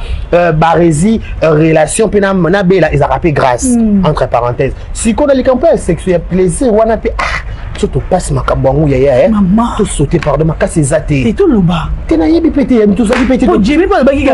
Baresi relation mpe na Bela ezalaka mpe Grâce, entre parenthèse. Sikoyo na likambo ya sexe, ya plaisir wana mpe, ah, so topasi makambo yango, yaya, tosaute, pardon, makasi eza te. Toloba. Te, nayebi mpe te, tozali mpe te. Jimi mpe alobaki,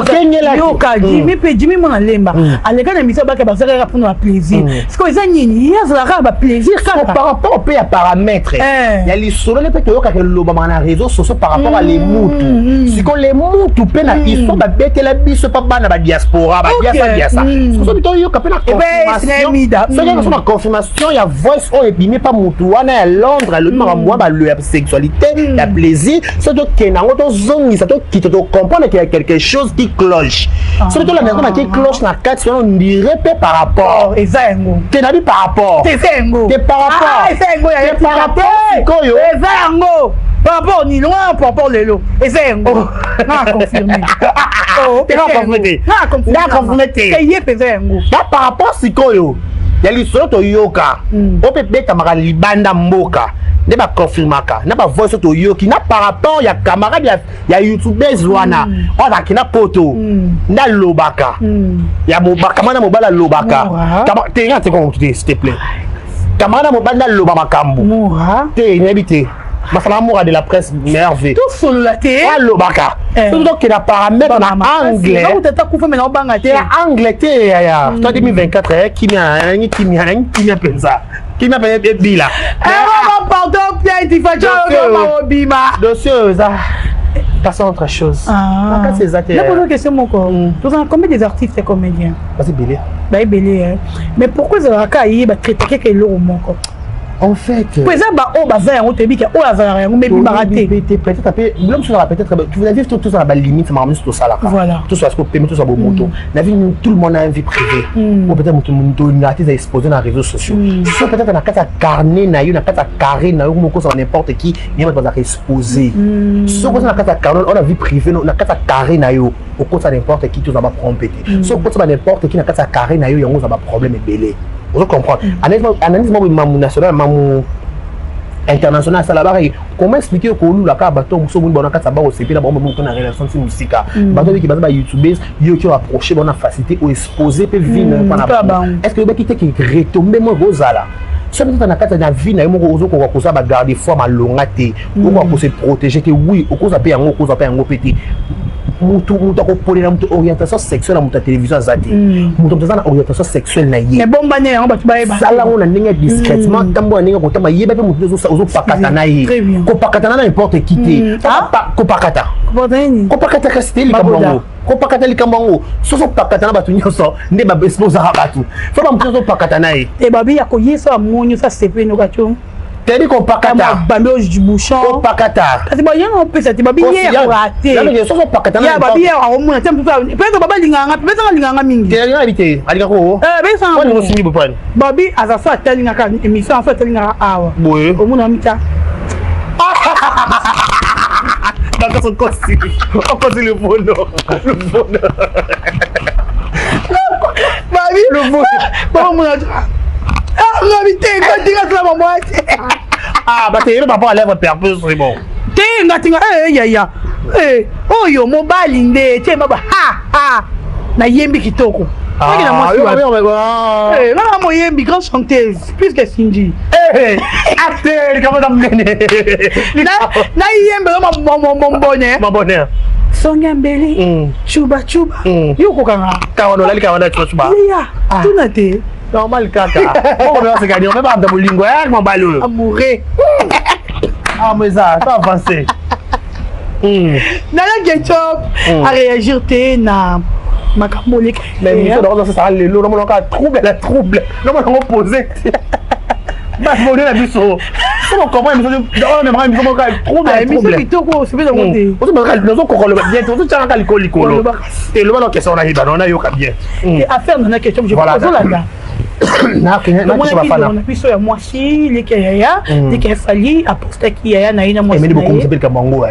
yoka, Jimi mpe, Jimi mwana lemba, aleka na émission, abaki bazalaka kaka mpona baplaisir. Sikoyo eza nini? Ye azalaka kaka baplaisir kaka? Par rapport mpe ya paramètre ya lisolo nde mpe toyokaka elobamaka na réseau sociaux par rapport à lemutu. Sikoyo lemutu mpe na histoire babetela biso mpa bana badiaspora, badiasa diasa, soki toyoka mpe na confirmation, soki na confirmation ya voice oyo ebimi mpa mutu wana ya Londres, alobi makambo wana balo ya sexualité, ya plaisir, soki tokende yango, tozongisa, tokita, tocomprendre qu'il y a quelque chose qui cloche. Soki tolanda yango na qui cloche na kati wana, on dirait mpe par rapport Eza yango. Te, nabi par rapport. Eza yango. Te, par rapport. Eza yango. Te, par rapport sikoyo. Eza yango par rapport nini wana? Par rapport lelo, eza yango na confirme. Te, na confirme te. Na confirme te. Ye mpenza yango. Na par rapport sikoyo ya lisolo toyoka oyo mpe betamaka libanda mboka, nde baconfirmaka na bavoice oyo toyoki na par rapport ya camarade ya youtubeuse wana oyo azalaki na Poto, nde alobaka ya camarade ya mobali alobaka te. Nga te, kongo te, s'il te plaît. Camarade ya mobali nde aloba makambo te, nayebi te, masala Moura de la presse merveille. Tosolola te. Alobaka soki tokenda paramètre na angle. Tata kufa, me naobanga te. Na angle te, yaya, to 2024, kimia nangi, kimia nangi, kimia mpenza, kimia mpenza ebila. Pardon, plainte obima. Dossier oyo eza, passons autre chose. Makasi eza te. Napoza question moko: tozala combien des artistes et comédiens? Baza ebele. Baebele, mais pourquoi ezalaka ye batraitaka kaka eloko moko? En fait, po eza baoyo baza yango, toyebi ke oyo azalaka yango, me ebimaka te. Peut-être mpe bilo mosusu azalaka, peut-être tu vous tous na balimite, makambo nyonso tosalaka. Tosola siko peme, tosola bomoto na vie. Tout le monde a une vie privée ou peut-être moto moto na te eza exposé na réseaux sociaux. So peut-être na kati ya carnet na yo, na kati ya carré na yo, mokosaka n'importe qui, ye bato bazalaka exposé. Soki oza na kati ya carnet oyo na vie privée, na kati ya carré na yo, okotisa n'importe qui, toza baprompe te. So okotisa ba n'importe qui na kati ya carré na yo, yango oza baproblème ebele. Ozo comprendre? Analyse moko mamu national, mamu international asala baka. Comment expliquer kolula kaka bato mosusu omoni bango na kati ya bakosepela bango moko na relation ti mosika? Bato obiki baza bayoutubers, yo ki oapproche bango na facilité, oexpose mpe vie na yo mpa na bango. Est ce que oyebaki te ke retombe moko ekozala? So peut-être na kati na vie na yo moko, ozokoka kozala bagarde foi malonga te, okoka kose protéger te. Oui, okozwa mpe yango, okozwa mpe yango mpe te. Mutu akopolela mutu orientation sexuelle ya mutu ya télévision aza te. Mutu aza na orientation sexuelle na ye. Bombane yango, bato bayeba. Sala yango na ndenge ya discrètement, ntambo na ndenge ya kotamba, yeba mpe mutu ozopakata na ye. Kopakata na n'importe qui te. Kopakata, kopakata kasi te likambo yango, kopakata likambo yango. Soki opakata na bato nyonso nde baexposaka bato, fo bamotu nyonso opakata na ye. Babi ya koyesa bamoni osa sepeni okatio. Tebi kopakata. Bambi bouchon. Kopakata. Kasi bayenga opesa te, babi ye ya korate. Soki opakata. Ya babi ya akomona te, peut-être baba alinganga, peut-être alinganga mingi. Te, alinga te, alingaka o osimbi bopani. Babi aza so atalingaka émission, so atalingaka awa. Boye. Omona mita. D'accord, okosi, okosi, lufundo, lufundo. Babi lufundo. Bomona ngabi te, nga tinga sala mama te. Ah, bah t'es papa à lèvres perpèse, c'est bon. Te, nga tinga, eh yaya, eh oyo mobali nde te baba, ha ha, nayembi kitoko. Nga moyembi, grand chanteuse, plus que Cindy. Ate likambo na monene. Nayembela mombone. Mabonheur. Songa mbeli, chuba chuba, yo okokanga. Kawana olali, kawana chuba chuba. Ya tuna te. Normal kaka moko mpe basekani ome bamta bolingo ya mobali oyo. Amoureux. Ah, mais ça ça avancé. Nana Ketchup aréagir te na makambo oleka. Mais émission nango sasaka lelo, namonaka trouble na trouble, namonango posé te. Bato na biso so bocomprendre émission oyo, memaka émission moko trouble na émission trouble. Kitoko, osepeli yango te. Nazokoka loba bien te, ozotyangaka likolo likolo te. Loba na question, nayeba na nayoka bien. Affaire Nana Ketchup, je ozolanda. Bafana na biso ya mwasi, leki ya yaya, leki ya Fally, apostaki yaya na ye na mwasi. Emeli bokomisa mpe likambo yango.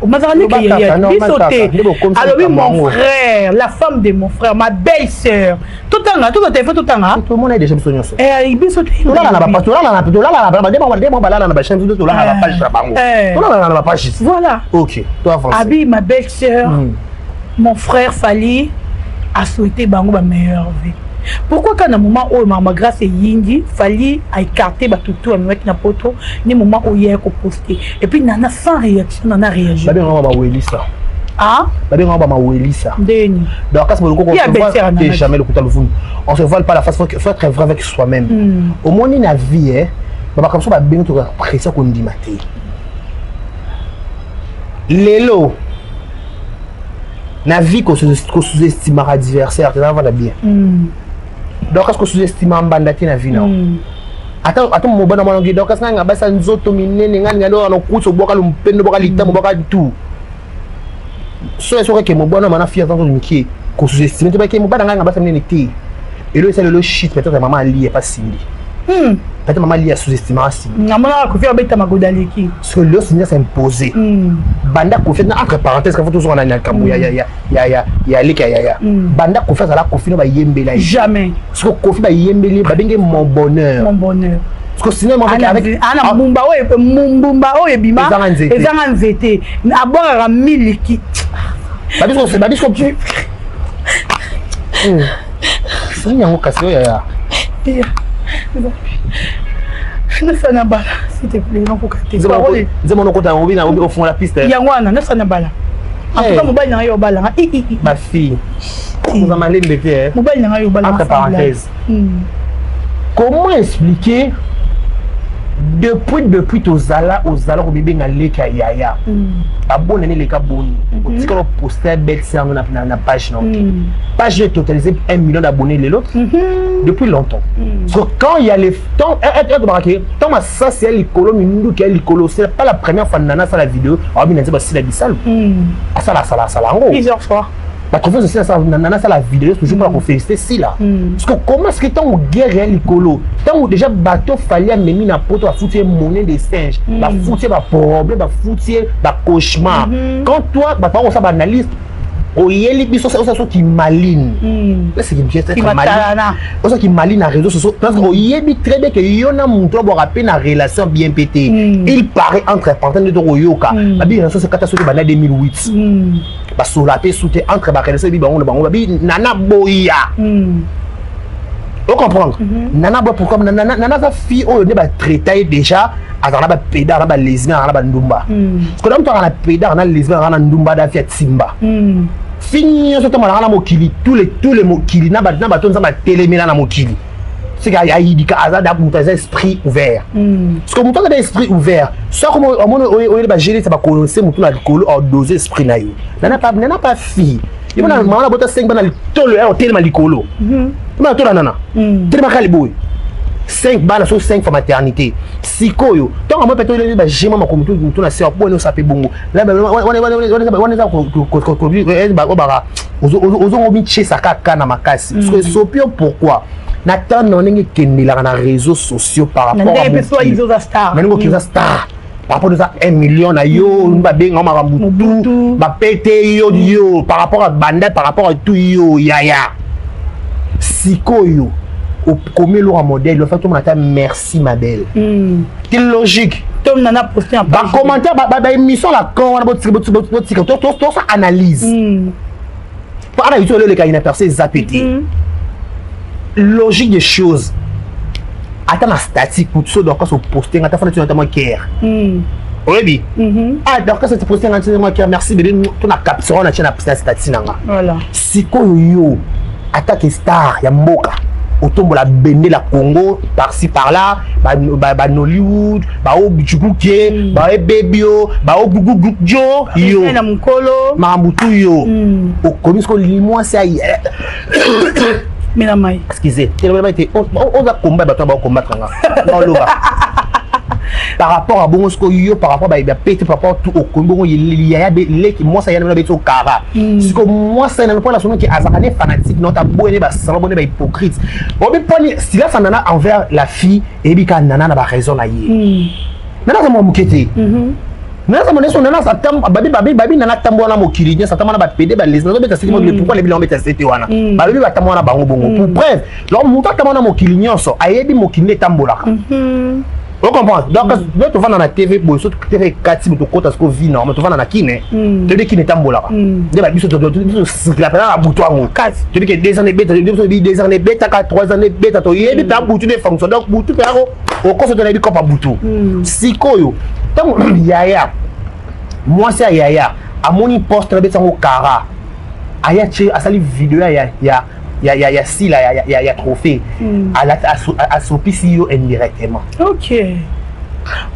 Mazaka leki ya biso te. Alobi mon frère, la femme de mon frère, ma belle sœur. Totanga, toza telefone, totanga. Tomona déjà biso nyonso. Biso te. Tolala na bapage, tolala na balala na bachaîne, tolala na bapage na bango, tolala na bapage. Voilà. Ok, to avance. Abi ma belle sœur, mon frère Fally a souhaité bango ba meilleure vie. Pourquoi quand na moment oyo mama Grâce eyindi, Fally aécarté bato tu amemaki na Poto, ni moment oyo ye koposte et puis Nana sans réaction, Nana réagir? Babengaka bawelisa. Ah. Babengaka bamawelisa. Ndeni? Donc kasi boloko Qui a belle-sœur à Nana? Jamais lokuta luvunu. On se voile pas la face, faut être vrai avec soi-même. Omoni na vie, babaka so babengi toka pression kondima te. Lelo na vie, kosous-estimaka adversaire te, vanda bien. Donc kasi kosous-estima mbanda te na vie na ata mobana mwana ngi. Donc kasi ngai basa nzoto minene, ngai ngai na okuti obwaka lompendo, obwaka litamo, obwaka tout. So soki ake mobwana mana fille aza nzoto mike, kosous-estime te. Bake mobana ngai nga basa minene te. Elo esali lelo shit, peut-être mama ali epa Cindy. Peut-être mama ali asous-estimaka Cindy. Namonaka Kofi abeta magoda aleki. Parce que lelo Cindy as'impose banda Kofi na, entre parenthèse, kafo tozonga na likambo ya leki ya yaya. Banda Kofi azala, Kofi no bayembela ye. Jamais. Parce que Kofi bayembeli, babenge Mon Bonheur. Mon Bonheur. Parce que sinon avec ana mbumba oyo, mbumba oyo ebima. Ezanga nzete. Ezanga nzete, abwakaka miliki. Babiso nini yango kasi oyo yaya? Nasana bala, s'il te plaît, nakoka te. Nzembo nokota obi na ofungola piste. Yango wana nasana bala. En tout cas mobali na ngai obalanga. Bafille, oza malembe te. Mobali na ngai obalanga. Entre parenthèses, comment expliquer depuis tozala, ozala komibenga leki ya yaya, babonani eleka boni, otikala oposte belle sœur na page na page oyo totalisé 1 million d'abonnés lelo depuis longtemps? Parce que quand il y a les temps ke ntango masasi ya likolo, minduki ya likolo, c'est pas la première fois Nana asala vidéo awabi na nze basila bisalo, asala asala asala yango plusieurs fois. Baconfiance aussi Nana asala vidéo toujours mpona kofélicité Sila. Parce que comment est-ce que ntango guerre ya likolo, ntango déjà bato Fally amemi na Poto, bafuti ye monnaie de singe, bafuti ye baproblème, bafuti ye bacauchemar, quand toi bato bakosala baanalyse, oyeli biso osa soki maline, osaki maline na réseaux sociaux, parce que oyebi très bien que yo na moto abwaka mpe na relation bien mpe te. Il paraît, entre parenthèse, nde tokoyoka babi relation sekata soki banda 2008, basola mpe su te entre barelation ebi bango na bango. Babi Nana boya, ocomprendre Nana boya. Pourquoi Nana aza fille oyo nde batraita ye déjà, azala na bapédé, na balesbien, azala na bandumba? Parce que na moto azala na pédé, na lesbien, azala na ndumba, da fi ya timba fi nyonso ntango na mokili, tous les mokili na bato Nzambe atelemela na mokili, seke ayidika aza da moto aza esprit ouvert. Parce que moto aza da esprit ouvert, soki omoni oyele bagelesa bakolonse motu na likolo, odose esprit na yo. Nana pa fille ye mona mama na bota 5 bana, litolo ya otelema likolo bana tola Nana telemaka liboye 5 bana, so 5 fois maternité. Sikoyo ntango amoi pete oyele bagema makomi motu na se boni osa mpe bongo wana eza baka ozongo michesa kaka na makasi, parce que sopi yo pourquoi na tano ndenge ekendelaka na réseaux sociaux par rapport na ndenge oki oza star, par rapport oza 1 million na yo, babenga makambo tu bapete yo yo par rapport à banda, par rapport à tout yo yaya. Sikoyo okomi eloko ya modèle ofa tomona ata merci ma belle te, logique. Nana posté. Bacommentaire, baémission la con wana, botika tosa analyse po analyse oyo eleka inaperçu eza pe te. Logique des choses, ata na statique kutu so Dorcas oposte nga, ata fana tina ata mwa cœur oyebi. Ah, Dorcas poste nga, tina mwa cœur, merci bébé, to na capture wana tia na statut na nga. Sikoyo yo atake star ya mboka, otombola bendela Congo par-ci par-là, banollywood baojukuke, baebebi yo baogugugujo yo na mokolo. Makambo tu yo okomi siko limwasi ayi Mela mai. Excusez, ete oza komba bato baocombattre nga naoloba par rapport à bongo. Sikoyo yo par rapport bapete, par rapport tout okomi bongo yaya leki mwasi aya na beti okara. Sikoyo mwasi aya na mpona sonoki azalaka ne fanatique nota boye ne basala boye ne bahypocrite obi mponi silence ya Nana envers la fille. Eyebi kaka Nana na baraison na ye. Nana aza mwa moke te. Nana monso nana atam babi babi babi nana tambola na mokili nyonso, atambola na bapede balesi. Nazobeta sete mobile. Pourquoi lebi naobeta sete wana? Balobi batambola na bango bongo. Pour preuve, donc moto atambola na mokili nyonso, ayebi mokili nde etambolaka. Ocomprendre? Donc nde tovanda na TV boye, so TV ekati, moto okota siko vie normal. Tovanda na kine, toyebi kine etambolaka nde babiso tosirkila mpena na butu yango. Toyebi ke 2 ans ebeta, biso toyebi 2 ans ebetaka, 3 ans ebeta, toyebi mpe butu nde fonction. Donc butu mpe yango okoso, tonayebi kopa butu. Sikoyo ntango yaya, mwasi ya yaya amoni poste na beti yango kara, aya tie, asali video ya sila ya trophée, asopisi yo indirectement.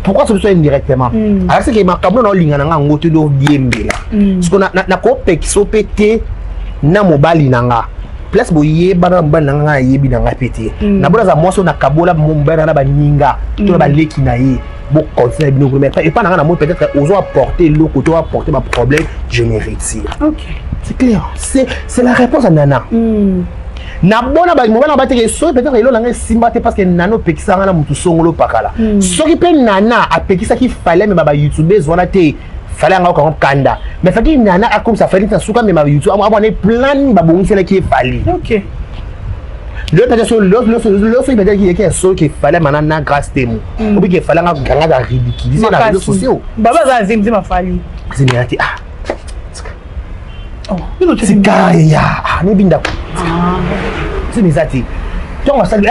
Pourquoi asopisi yo indirectement? Alakisi ke makambo na olinga na nga yango te, odiembela. Parce que nakopekisa mpe te na mobali na nga place boyebana na mobali na nga, nga nayebi na nga mpe te. Nabona aza mwasi oyo nakabola mobali na nga na baninga to na baleki na ye, bocontinue na bino. Mais epa na nga, namoni peut-être ozo apporter eloko to apporter baproblème, je me retire. C'est clair, c'est la réponse à Nana. Nabona mobali na bateke soki peut-être elo na ngai esimba te, parce que Nana opekisaka nga na motu songolo pakala. Soki mpe Nana apekisaki Fally amema bayoutubes wana te, Fally yanga okango kanda. Mais faki Nana akomisa Fally na suka amema YouTube, amwana plan nini babongiselaki ye Fally. Lelo peut-être so lelo soki peut-être yeke ya soki Fally amana na Grâce Temo, obi ke Fally anga ganga ridiculiser na réseaux sociaux. Baba aza azemzema Fally. Zemela te, ah. Tika ya nebi ndako sini eza te. Ntango asali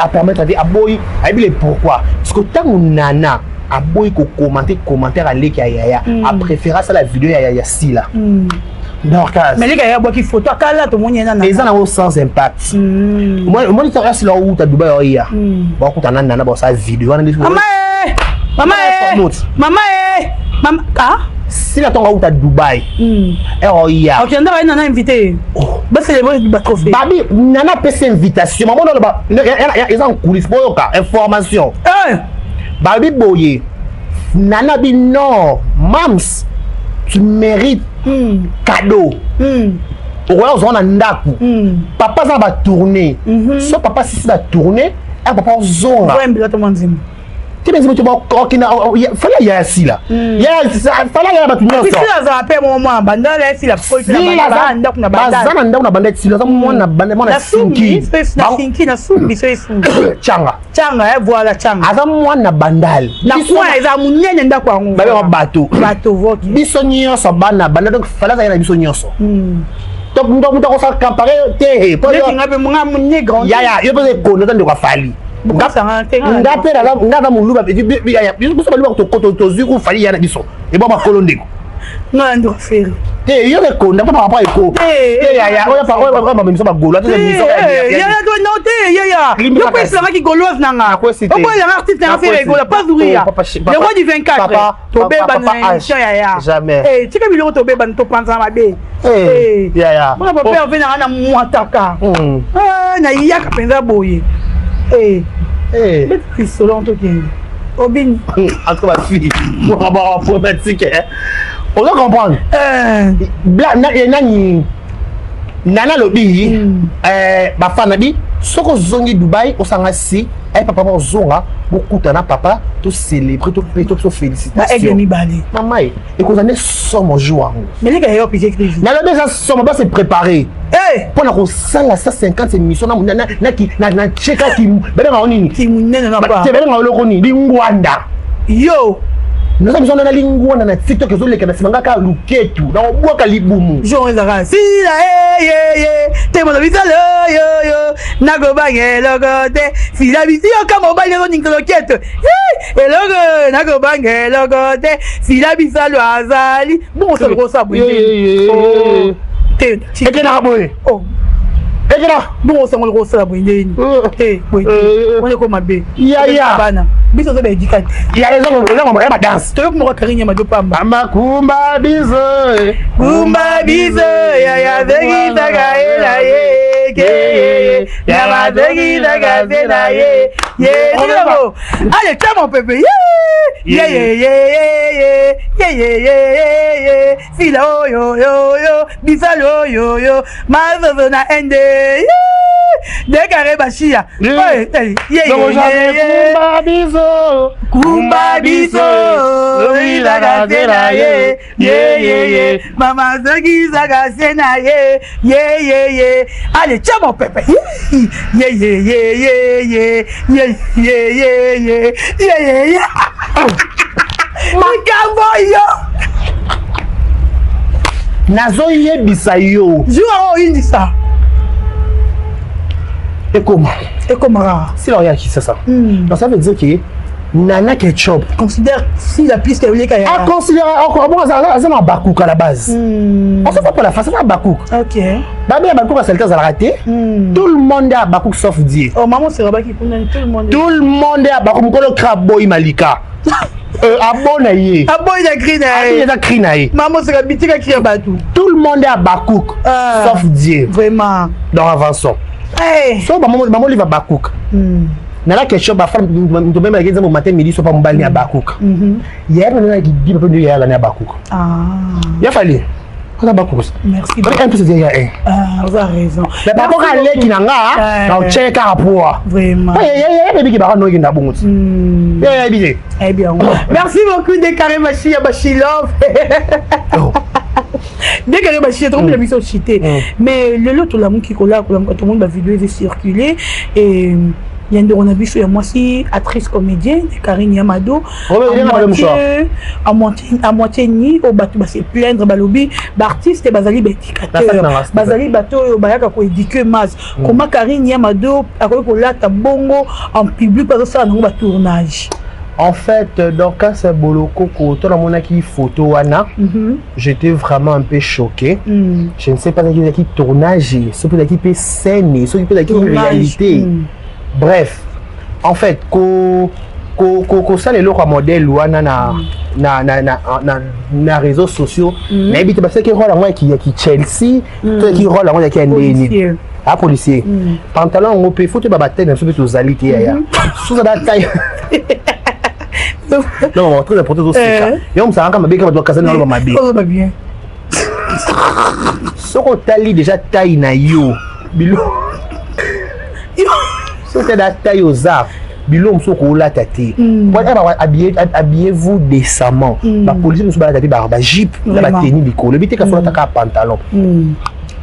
apermettre te, aboyi, ayebi le pourquoi. Parce que ntango Nana aboyi kocommenter commentaire aleki ya yaya, apréféré asala video ya Sila Dorcas. Mais leki yaya abwaki photo akala, tomoni ye nana. Eza nango sans impact. Omoni ntango asila outa Dubai, oya bakutana na Nana, basala video wana. Mama e, mama e, mama e, mama ah. Sila ntango auta Dubai, ere oya. Ok, ndako ye Nana invité bacélébrer batrophée. Babi Nana apesi invitation, mamona oloba eza en coulisse, boyoka information. Babi boye, Nana bi non, mams, tu mérites cadeau. Okoya kozwa na ndako. Papa aza na batournée. So papa sisi batournée, ere papa ozonga. Te, benzima te, okenda Fally ya Sila, Fally ya bato nyonso. Azala mpe mwana Bandala, esila. Ndako na baza na ndako na Banda, Sila aza mwana Banda, mwana Sinki. Sinki na Sumbi, so Esumbi. Tianga. Tianga, voilà, Tianga. Aza mwana Bandal. Na coin eza monene, ndako yango. Babengaka bato. Bato. Biso nyonso bana Banda, donc Fally azali na biso nyonso. Donc moto akosala compare te. Yaya, yo mpe ekondo eza ndeko afali. Nga mpe nga aza moluba, biso baluba tozwi ku Fally ya na biso ebo makolo ndeko. Nga ndeko Ferre. Te, yo ekonda mpo par rapport eko te, yaya, oyo bamemisa bagolo. Te yaya, yo mpo esilangaki gauloise na nga, okoyelanga artiste nanga Ferre Gola, pas Zuria, le roi du 24. Tobebana na émission, yaya. Jamais. Tika biloko, tobebana, topanzana mabe. Yaya. Mpona papa ove nanga na mwataka, nayaka mpenza boye lisolo, tokende obini. En tout cas, bafille problématique, ozo comprendre nani? Nana alobi bafana bi soki ozongi Dubai, osanga si aye papa ozonga, bokutana papa, tocélébre, to félicitation. Mibale. Mama ye ekozala nde somo jour yango. Meleka yo piqué crise. Nalobi eza somo, base préparé mpona kosala 150 émission na chekaki, babengaka nini? Kimunene na babengaka eloko nini? Lingwanda. Yo. Naza biso na lingwanda na TikTok, ezoleka na nsima ngaka luketu na kobwaka libumu. Jour ezalaka Sila eyeye te, moto bisalo yoyo nakobanga eloko te. Sila bisi yoka mobali ezoningisa loketo eloko, nakobanga eloko te. Sila bisalo azali bongo solo kosa boye te. Ekendaka boye, ekenda. Bongo osango kosala boye ndeni te, boye wana eko mabe. Yaya. Bana biso ozo baedika te. Yaya, eza ya badanse. Toyoki moko Karine Mado pamba. Amakumba biso. Kumba biso yaya zekitaka ela ye ke yama zekitaka se na ye ye tikako. Allez, tiens mon pépé, ye ye ye ye ye ye ye ye ye Sila oyo yo yo bisalo oyo yo mazozo na ende. Dekare Bashia. Kumba biso, kumba biso, oyilaka se na ye, ye ye ye, mama zokisaka se na ye, ye ye ye. Allez, tiens mon pépé. Ye ye ye ye ye ye ye ye ye ye ye ye. Makambo yo. Nazoyebisa yo. Jour oyo oyindisa. Ekoma. Ekomaka. Si la oyaki c'est ça. Donc ça veut dire que Nana Ketchup considère si la piste eleka ya. A considère encore bon aza na bakuka à la base. On se voit pas la face, c'est bakuka. OK. Babe ya bakuka saleté azalaka te. Tout le monde est à bakuka sauf Dieu. Oh maman c'est rabaki kuna tout le monde. Tout le monde est à bakuka mokolo kra boy malika. Abona ye. Aboyi na cri na ye. Eza cri na ye. Maman c'est bitika cri ya bato. Tout le monde est à bakuka sauf Dieu. Vraiment. Donc avançons. Hey. So maman liva bakuka. Nana Ketchup bafana moto meme alaki nzambe matin midi sopa mobali ya bakuka. Yaya mpe nana kidiba mpe ndio yaya ya bakuka. Ya fali. Aza bakuka. Merci. Un plus ya un. Ah, vous avez raison. Mais par contre aleki na nga na otie kaka poa. Vraiment. Ya ya biki baka noki na bongo. Ya ya biki. Eh bien. Merci beaucoup Dekaré Machia Bachilov. Dekaré Machia trop la mission chité. Mais le lot la muki kola kola tout le monde ba vidéo circuler et ya ndeko na biso ya mwasi actrice comédienne Karine Yamado à moitié ni oyo bato base plaindre, balobi baartiste bazali baéducateur, bazali bato oyo bayaka koéduquer masse. Comment Karine Yamado akoki kolata bongo en public, bazosala nango batournage? En fait, Dorcas Bolokoko, toi, mon photo wana, j'étais vraiment un peu choqué. Je ne sais pas qui tournage, ce peut être qui scène, ce peut être qui réalité. Bref, en fait, ko ko ko ko ça les modèle wana na na na na na na réseaux sociaux, mais bien parce que rôle yango qui Chelsea, to qui rôle yango qui ndeni. Ah policier. Pantalon ngo pe faut te baba tête na so pe tozali te ya. Sous da taille. Non, non, très important aussi. Yo msanga mabe kama doka kasana loba mabe. Oh bien. Soko tali déjà taille na yo. Bilo. Soko da taille oza. Bilo msoko olata te. Pour habillez-vous décemment. Ba policier musu ba te ba jupe, na ba tenue likolo. Bite ka folata ka pantalon.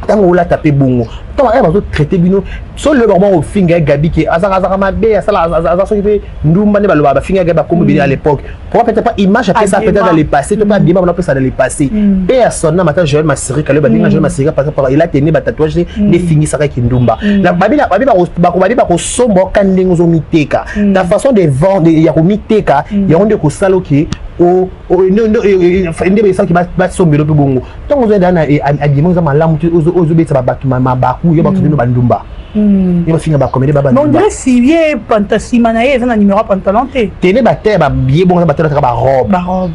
Tango olata pe bongo. Tango ay bazo traiter bino. So le bango finga Gabi ki azaka azaka mabe asala aza so pe ndumba ne baloba ba finga Gabi comme bien à l'époque. Pourquoi peut-être pas image après ça peut-être dans le passé, tout pas bien on appelle ça dans le passé. Et à son nom matin Joël Masirika le badinga Joël Masirika parce que il a tenu ba tatouage ne fingi saka ki ndumba. La babi la babi ba ba ba ko sombo kan ndenge zo miteka. Ta façon de vendre ya ko miteka ya onde ko salo ki o nde ba ki ba sombelo pe bongo. Tango zo dana habillement za malamu ozo betsa ba batu mabaku yo ba tino ba ndumba. Il va finir par comédie baba. Mais on dirait si bien pantasima na ye eza na numéro pantalon te. Tene ba terre ba billet bon ba terre ba robe. Ba robe.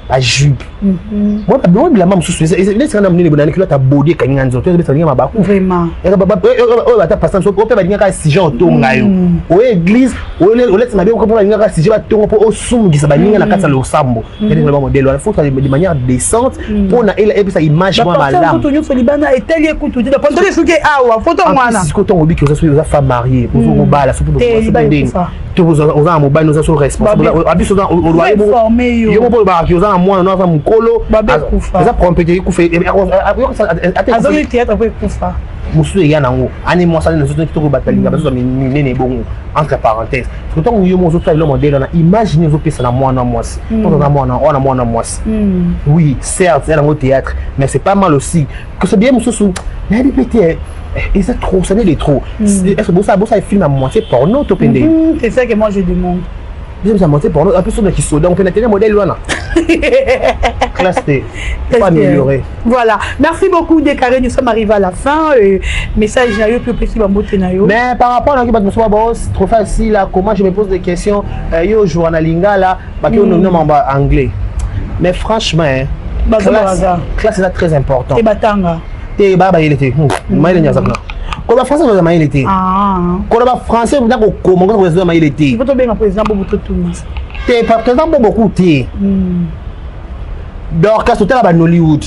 Ba jupe. Moi ba bon bilamba mususu eza na munene bonani kilo ta body kangi nzoto eza betsa mabaku. Vraiment. Eza ba oyo ba ta passant so ope ba dingaka sujet otonga yo. O église o le mabe ko ba dingaka sujet ba tongo po osumugisa ba ninga na kati ya losambo. Eza ba modèle wana faut de manière décente pour na ela epesa image mwa malamu. Ba nyonso libana eteli ekutu te. Pantalon soki awa photo mwana. Siko tongo biki oza soki oza femme mariée, ozo kobala soki ndenge to oza na mobali oza so responsable abiso oza yo moko olobaka oza na mwana aza mokolo eza problème te ekufa azongi théâtre po ekufa mosusu eya nango ane mwasi ane nazoto kitoko bato balinga bazozwa minene bongo entre parenthèse parce que ntango yo moko ozotala bilo modèle wana image nini ozopesa na mwana mwasi oza mwana wana mwana mwasi. Oui, certes eza nango théâtre, mais c'est pas mal aussi que ce bien mosusu nayebi pe te. Et c'est trop, ça n'est de trop. Est-ce que ça, ça film à moitié porno, to pende? C'est ça que moi je demande. Bien, ça moitié porno. En plus, on a qui soda, on peut la modèle là. Classe T, pas amélioré. Voilà. Merci beaucoup, Décarré. Nous sommes arrivés à la fin. Message na yo, plus précis, bambote na yo. Mais par rapport à la trop facile, là, comment je me pose des questions, yo, joue en lingala, bah, que on nomme en anglais. Mais franchement, hein, classe, c'est très important. Et batanga. Te ba ba yele te. Mayele nyaza kuna. Koloba français oza mayele te. Koloba français oza kokoma oza mayele te. Il faut tobenga président Bobo totuna. Te président Bobo ku te. Dorcas totala ba Nollywood.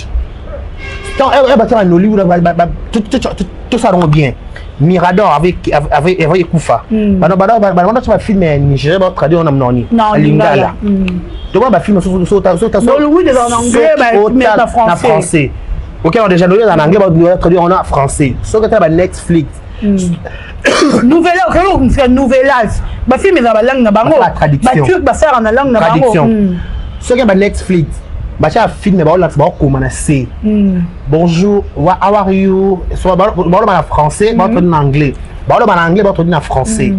Tant eh ba tala Nollywood ba tout ça rend bien. Mirador avec ekufa. Bana ba film ya Nigeria ba traduire na mononi lingala. Donc ba film so so so Nollywood en anglais, ba na français. Ok, on déjà en anglais, ba traduire en français. So que ba Netflix. Nouvelle okoki novelas, bafilm eza balangue na bango, baturc basalaka na langue na bango. Soki ba Netflix batia film, baolakisa, baokoma na se "Bonjour, how are you?" Baoloba na français, baotraduire na anglais, baoloba na anglais, baotraduire na français.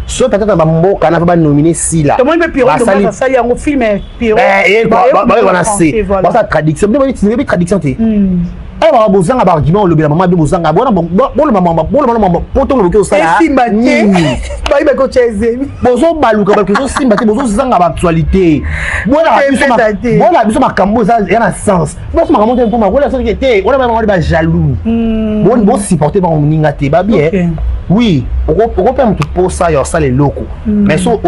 So peut-être na bamboka na mpe banomine sila. Basali yango film. Baoyeba na se basala traduction, bebi traduction te. Awa bozanga baargument, olobela mama be bozanga bolobana po ntongo boki osala. Esimba te, bayebaki otya ezemi. Bozobaluka baluka, ezosimba te, bozozanga baactualité. Bola biso makambo eza ya na sens, boso makambo te mpoma kola soki te wana bango bajaloux, bosupporte bango moninga te babi. Oui, okope motu mposa ya osala eloko, mais so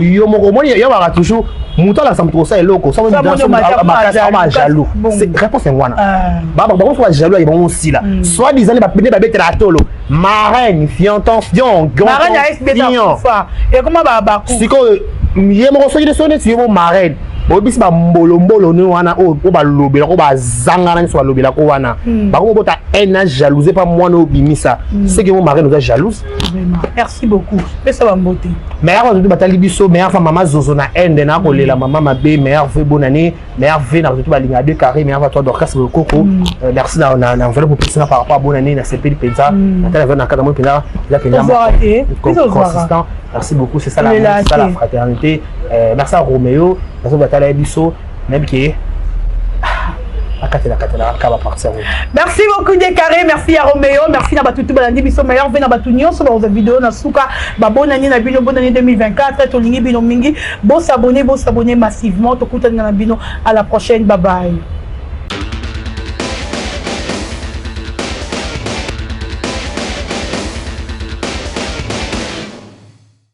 yo moko omoni yo baka toujours moto alakisa moto kosala eloko makasi, jaloux. Réponse yango wana, bango so bajaloux, aye bango osila soit disant nde babetela tolo marraine fianton fion. Sikoyo ye moko soki so neti ye mo marraine oyebisi bambolombolo ni wana oyo balobelako, bazangana nyonso balobelako wana, bango bota haine na jalousie mpa mwana oyo obimisa soki mo marraine oza jalouse. Merci beaucoup, pesa bambote. Meilleur bato batali biso, meilleur fa mama Zozo na Inde na kolela mama mabe, meilleur vœu, bonne année, meilleur vœu na bato balinga deux carré, meilleur vœu toi Dorcas Bokoko. Merci na enveloppe opesanga par rapport à bonne année, na sepeli mpenza na tala na kata moi mpenza, eza mpenza consistant. Merci beaucoup, c'est ça la, c'est ça la fraternité. Merci à Roméo, nazo batala biso nayebi ke akatela katela kaka baparti yango. Merci beaucoup Décarré, merci à Roméo, merci na bato tu balandi biso, meilleur vœu na bato nyonso bakozwa video na suka. Babonani na bino, bonani 2024, tolingi bino mingi. Bosabonner, bosabonner massivement. Tokutani na bino à la prochaine, bye bye.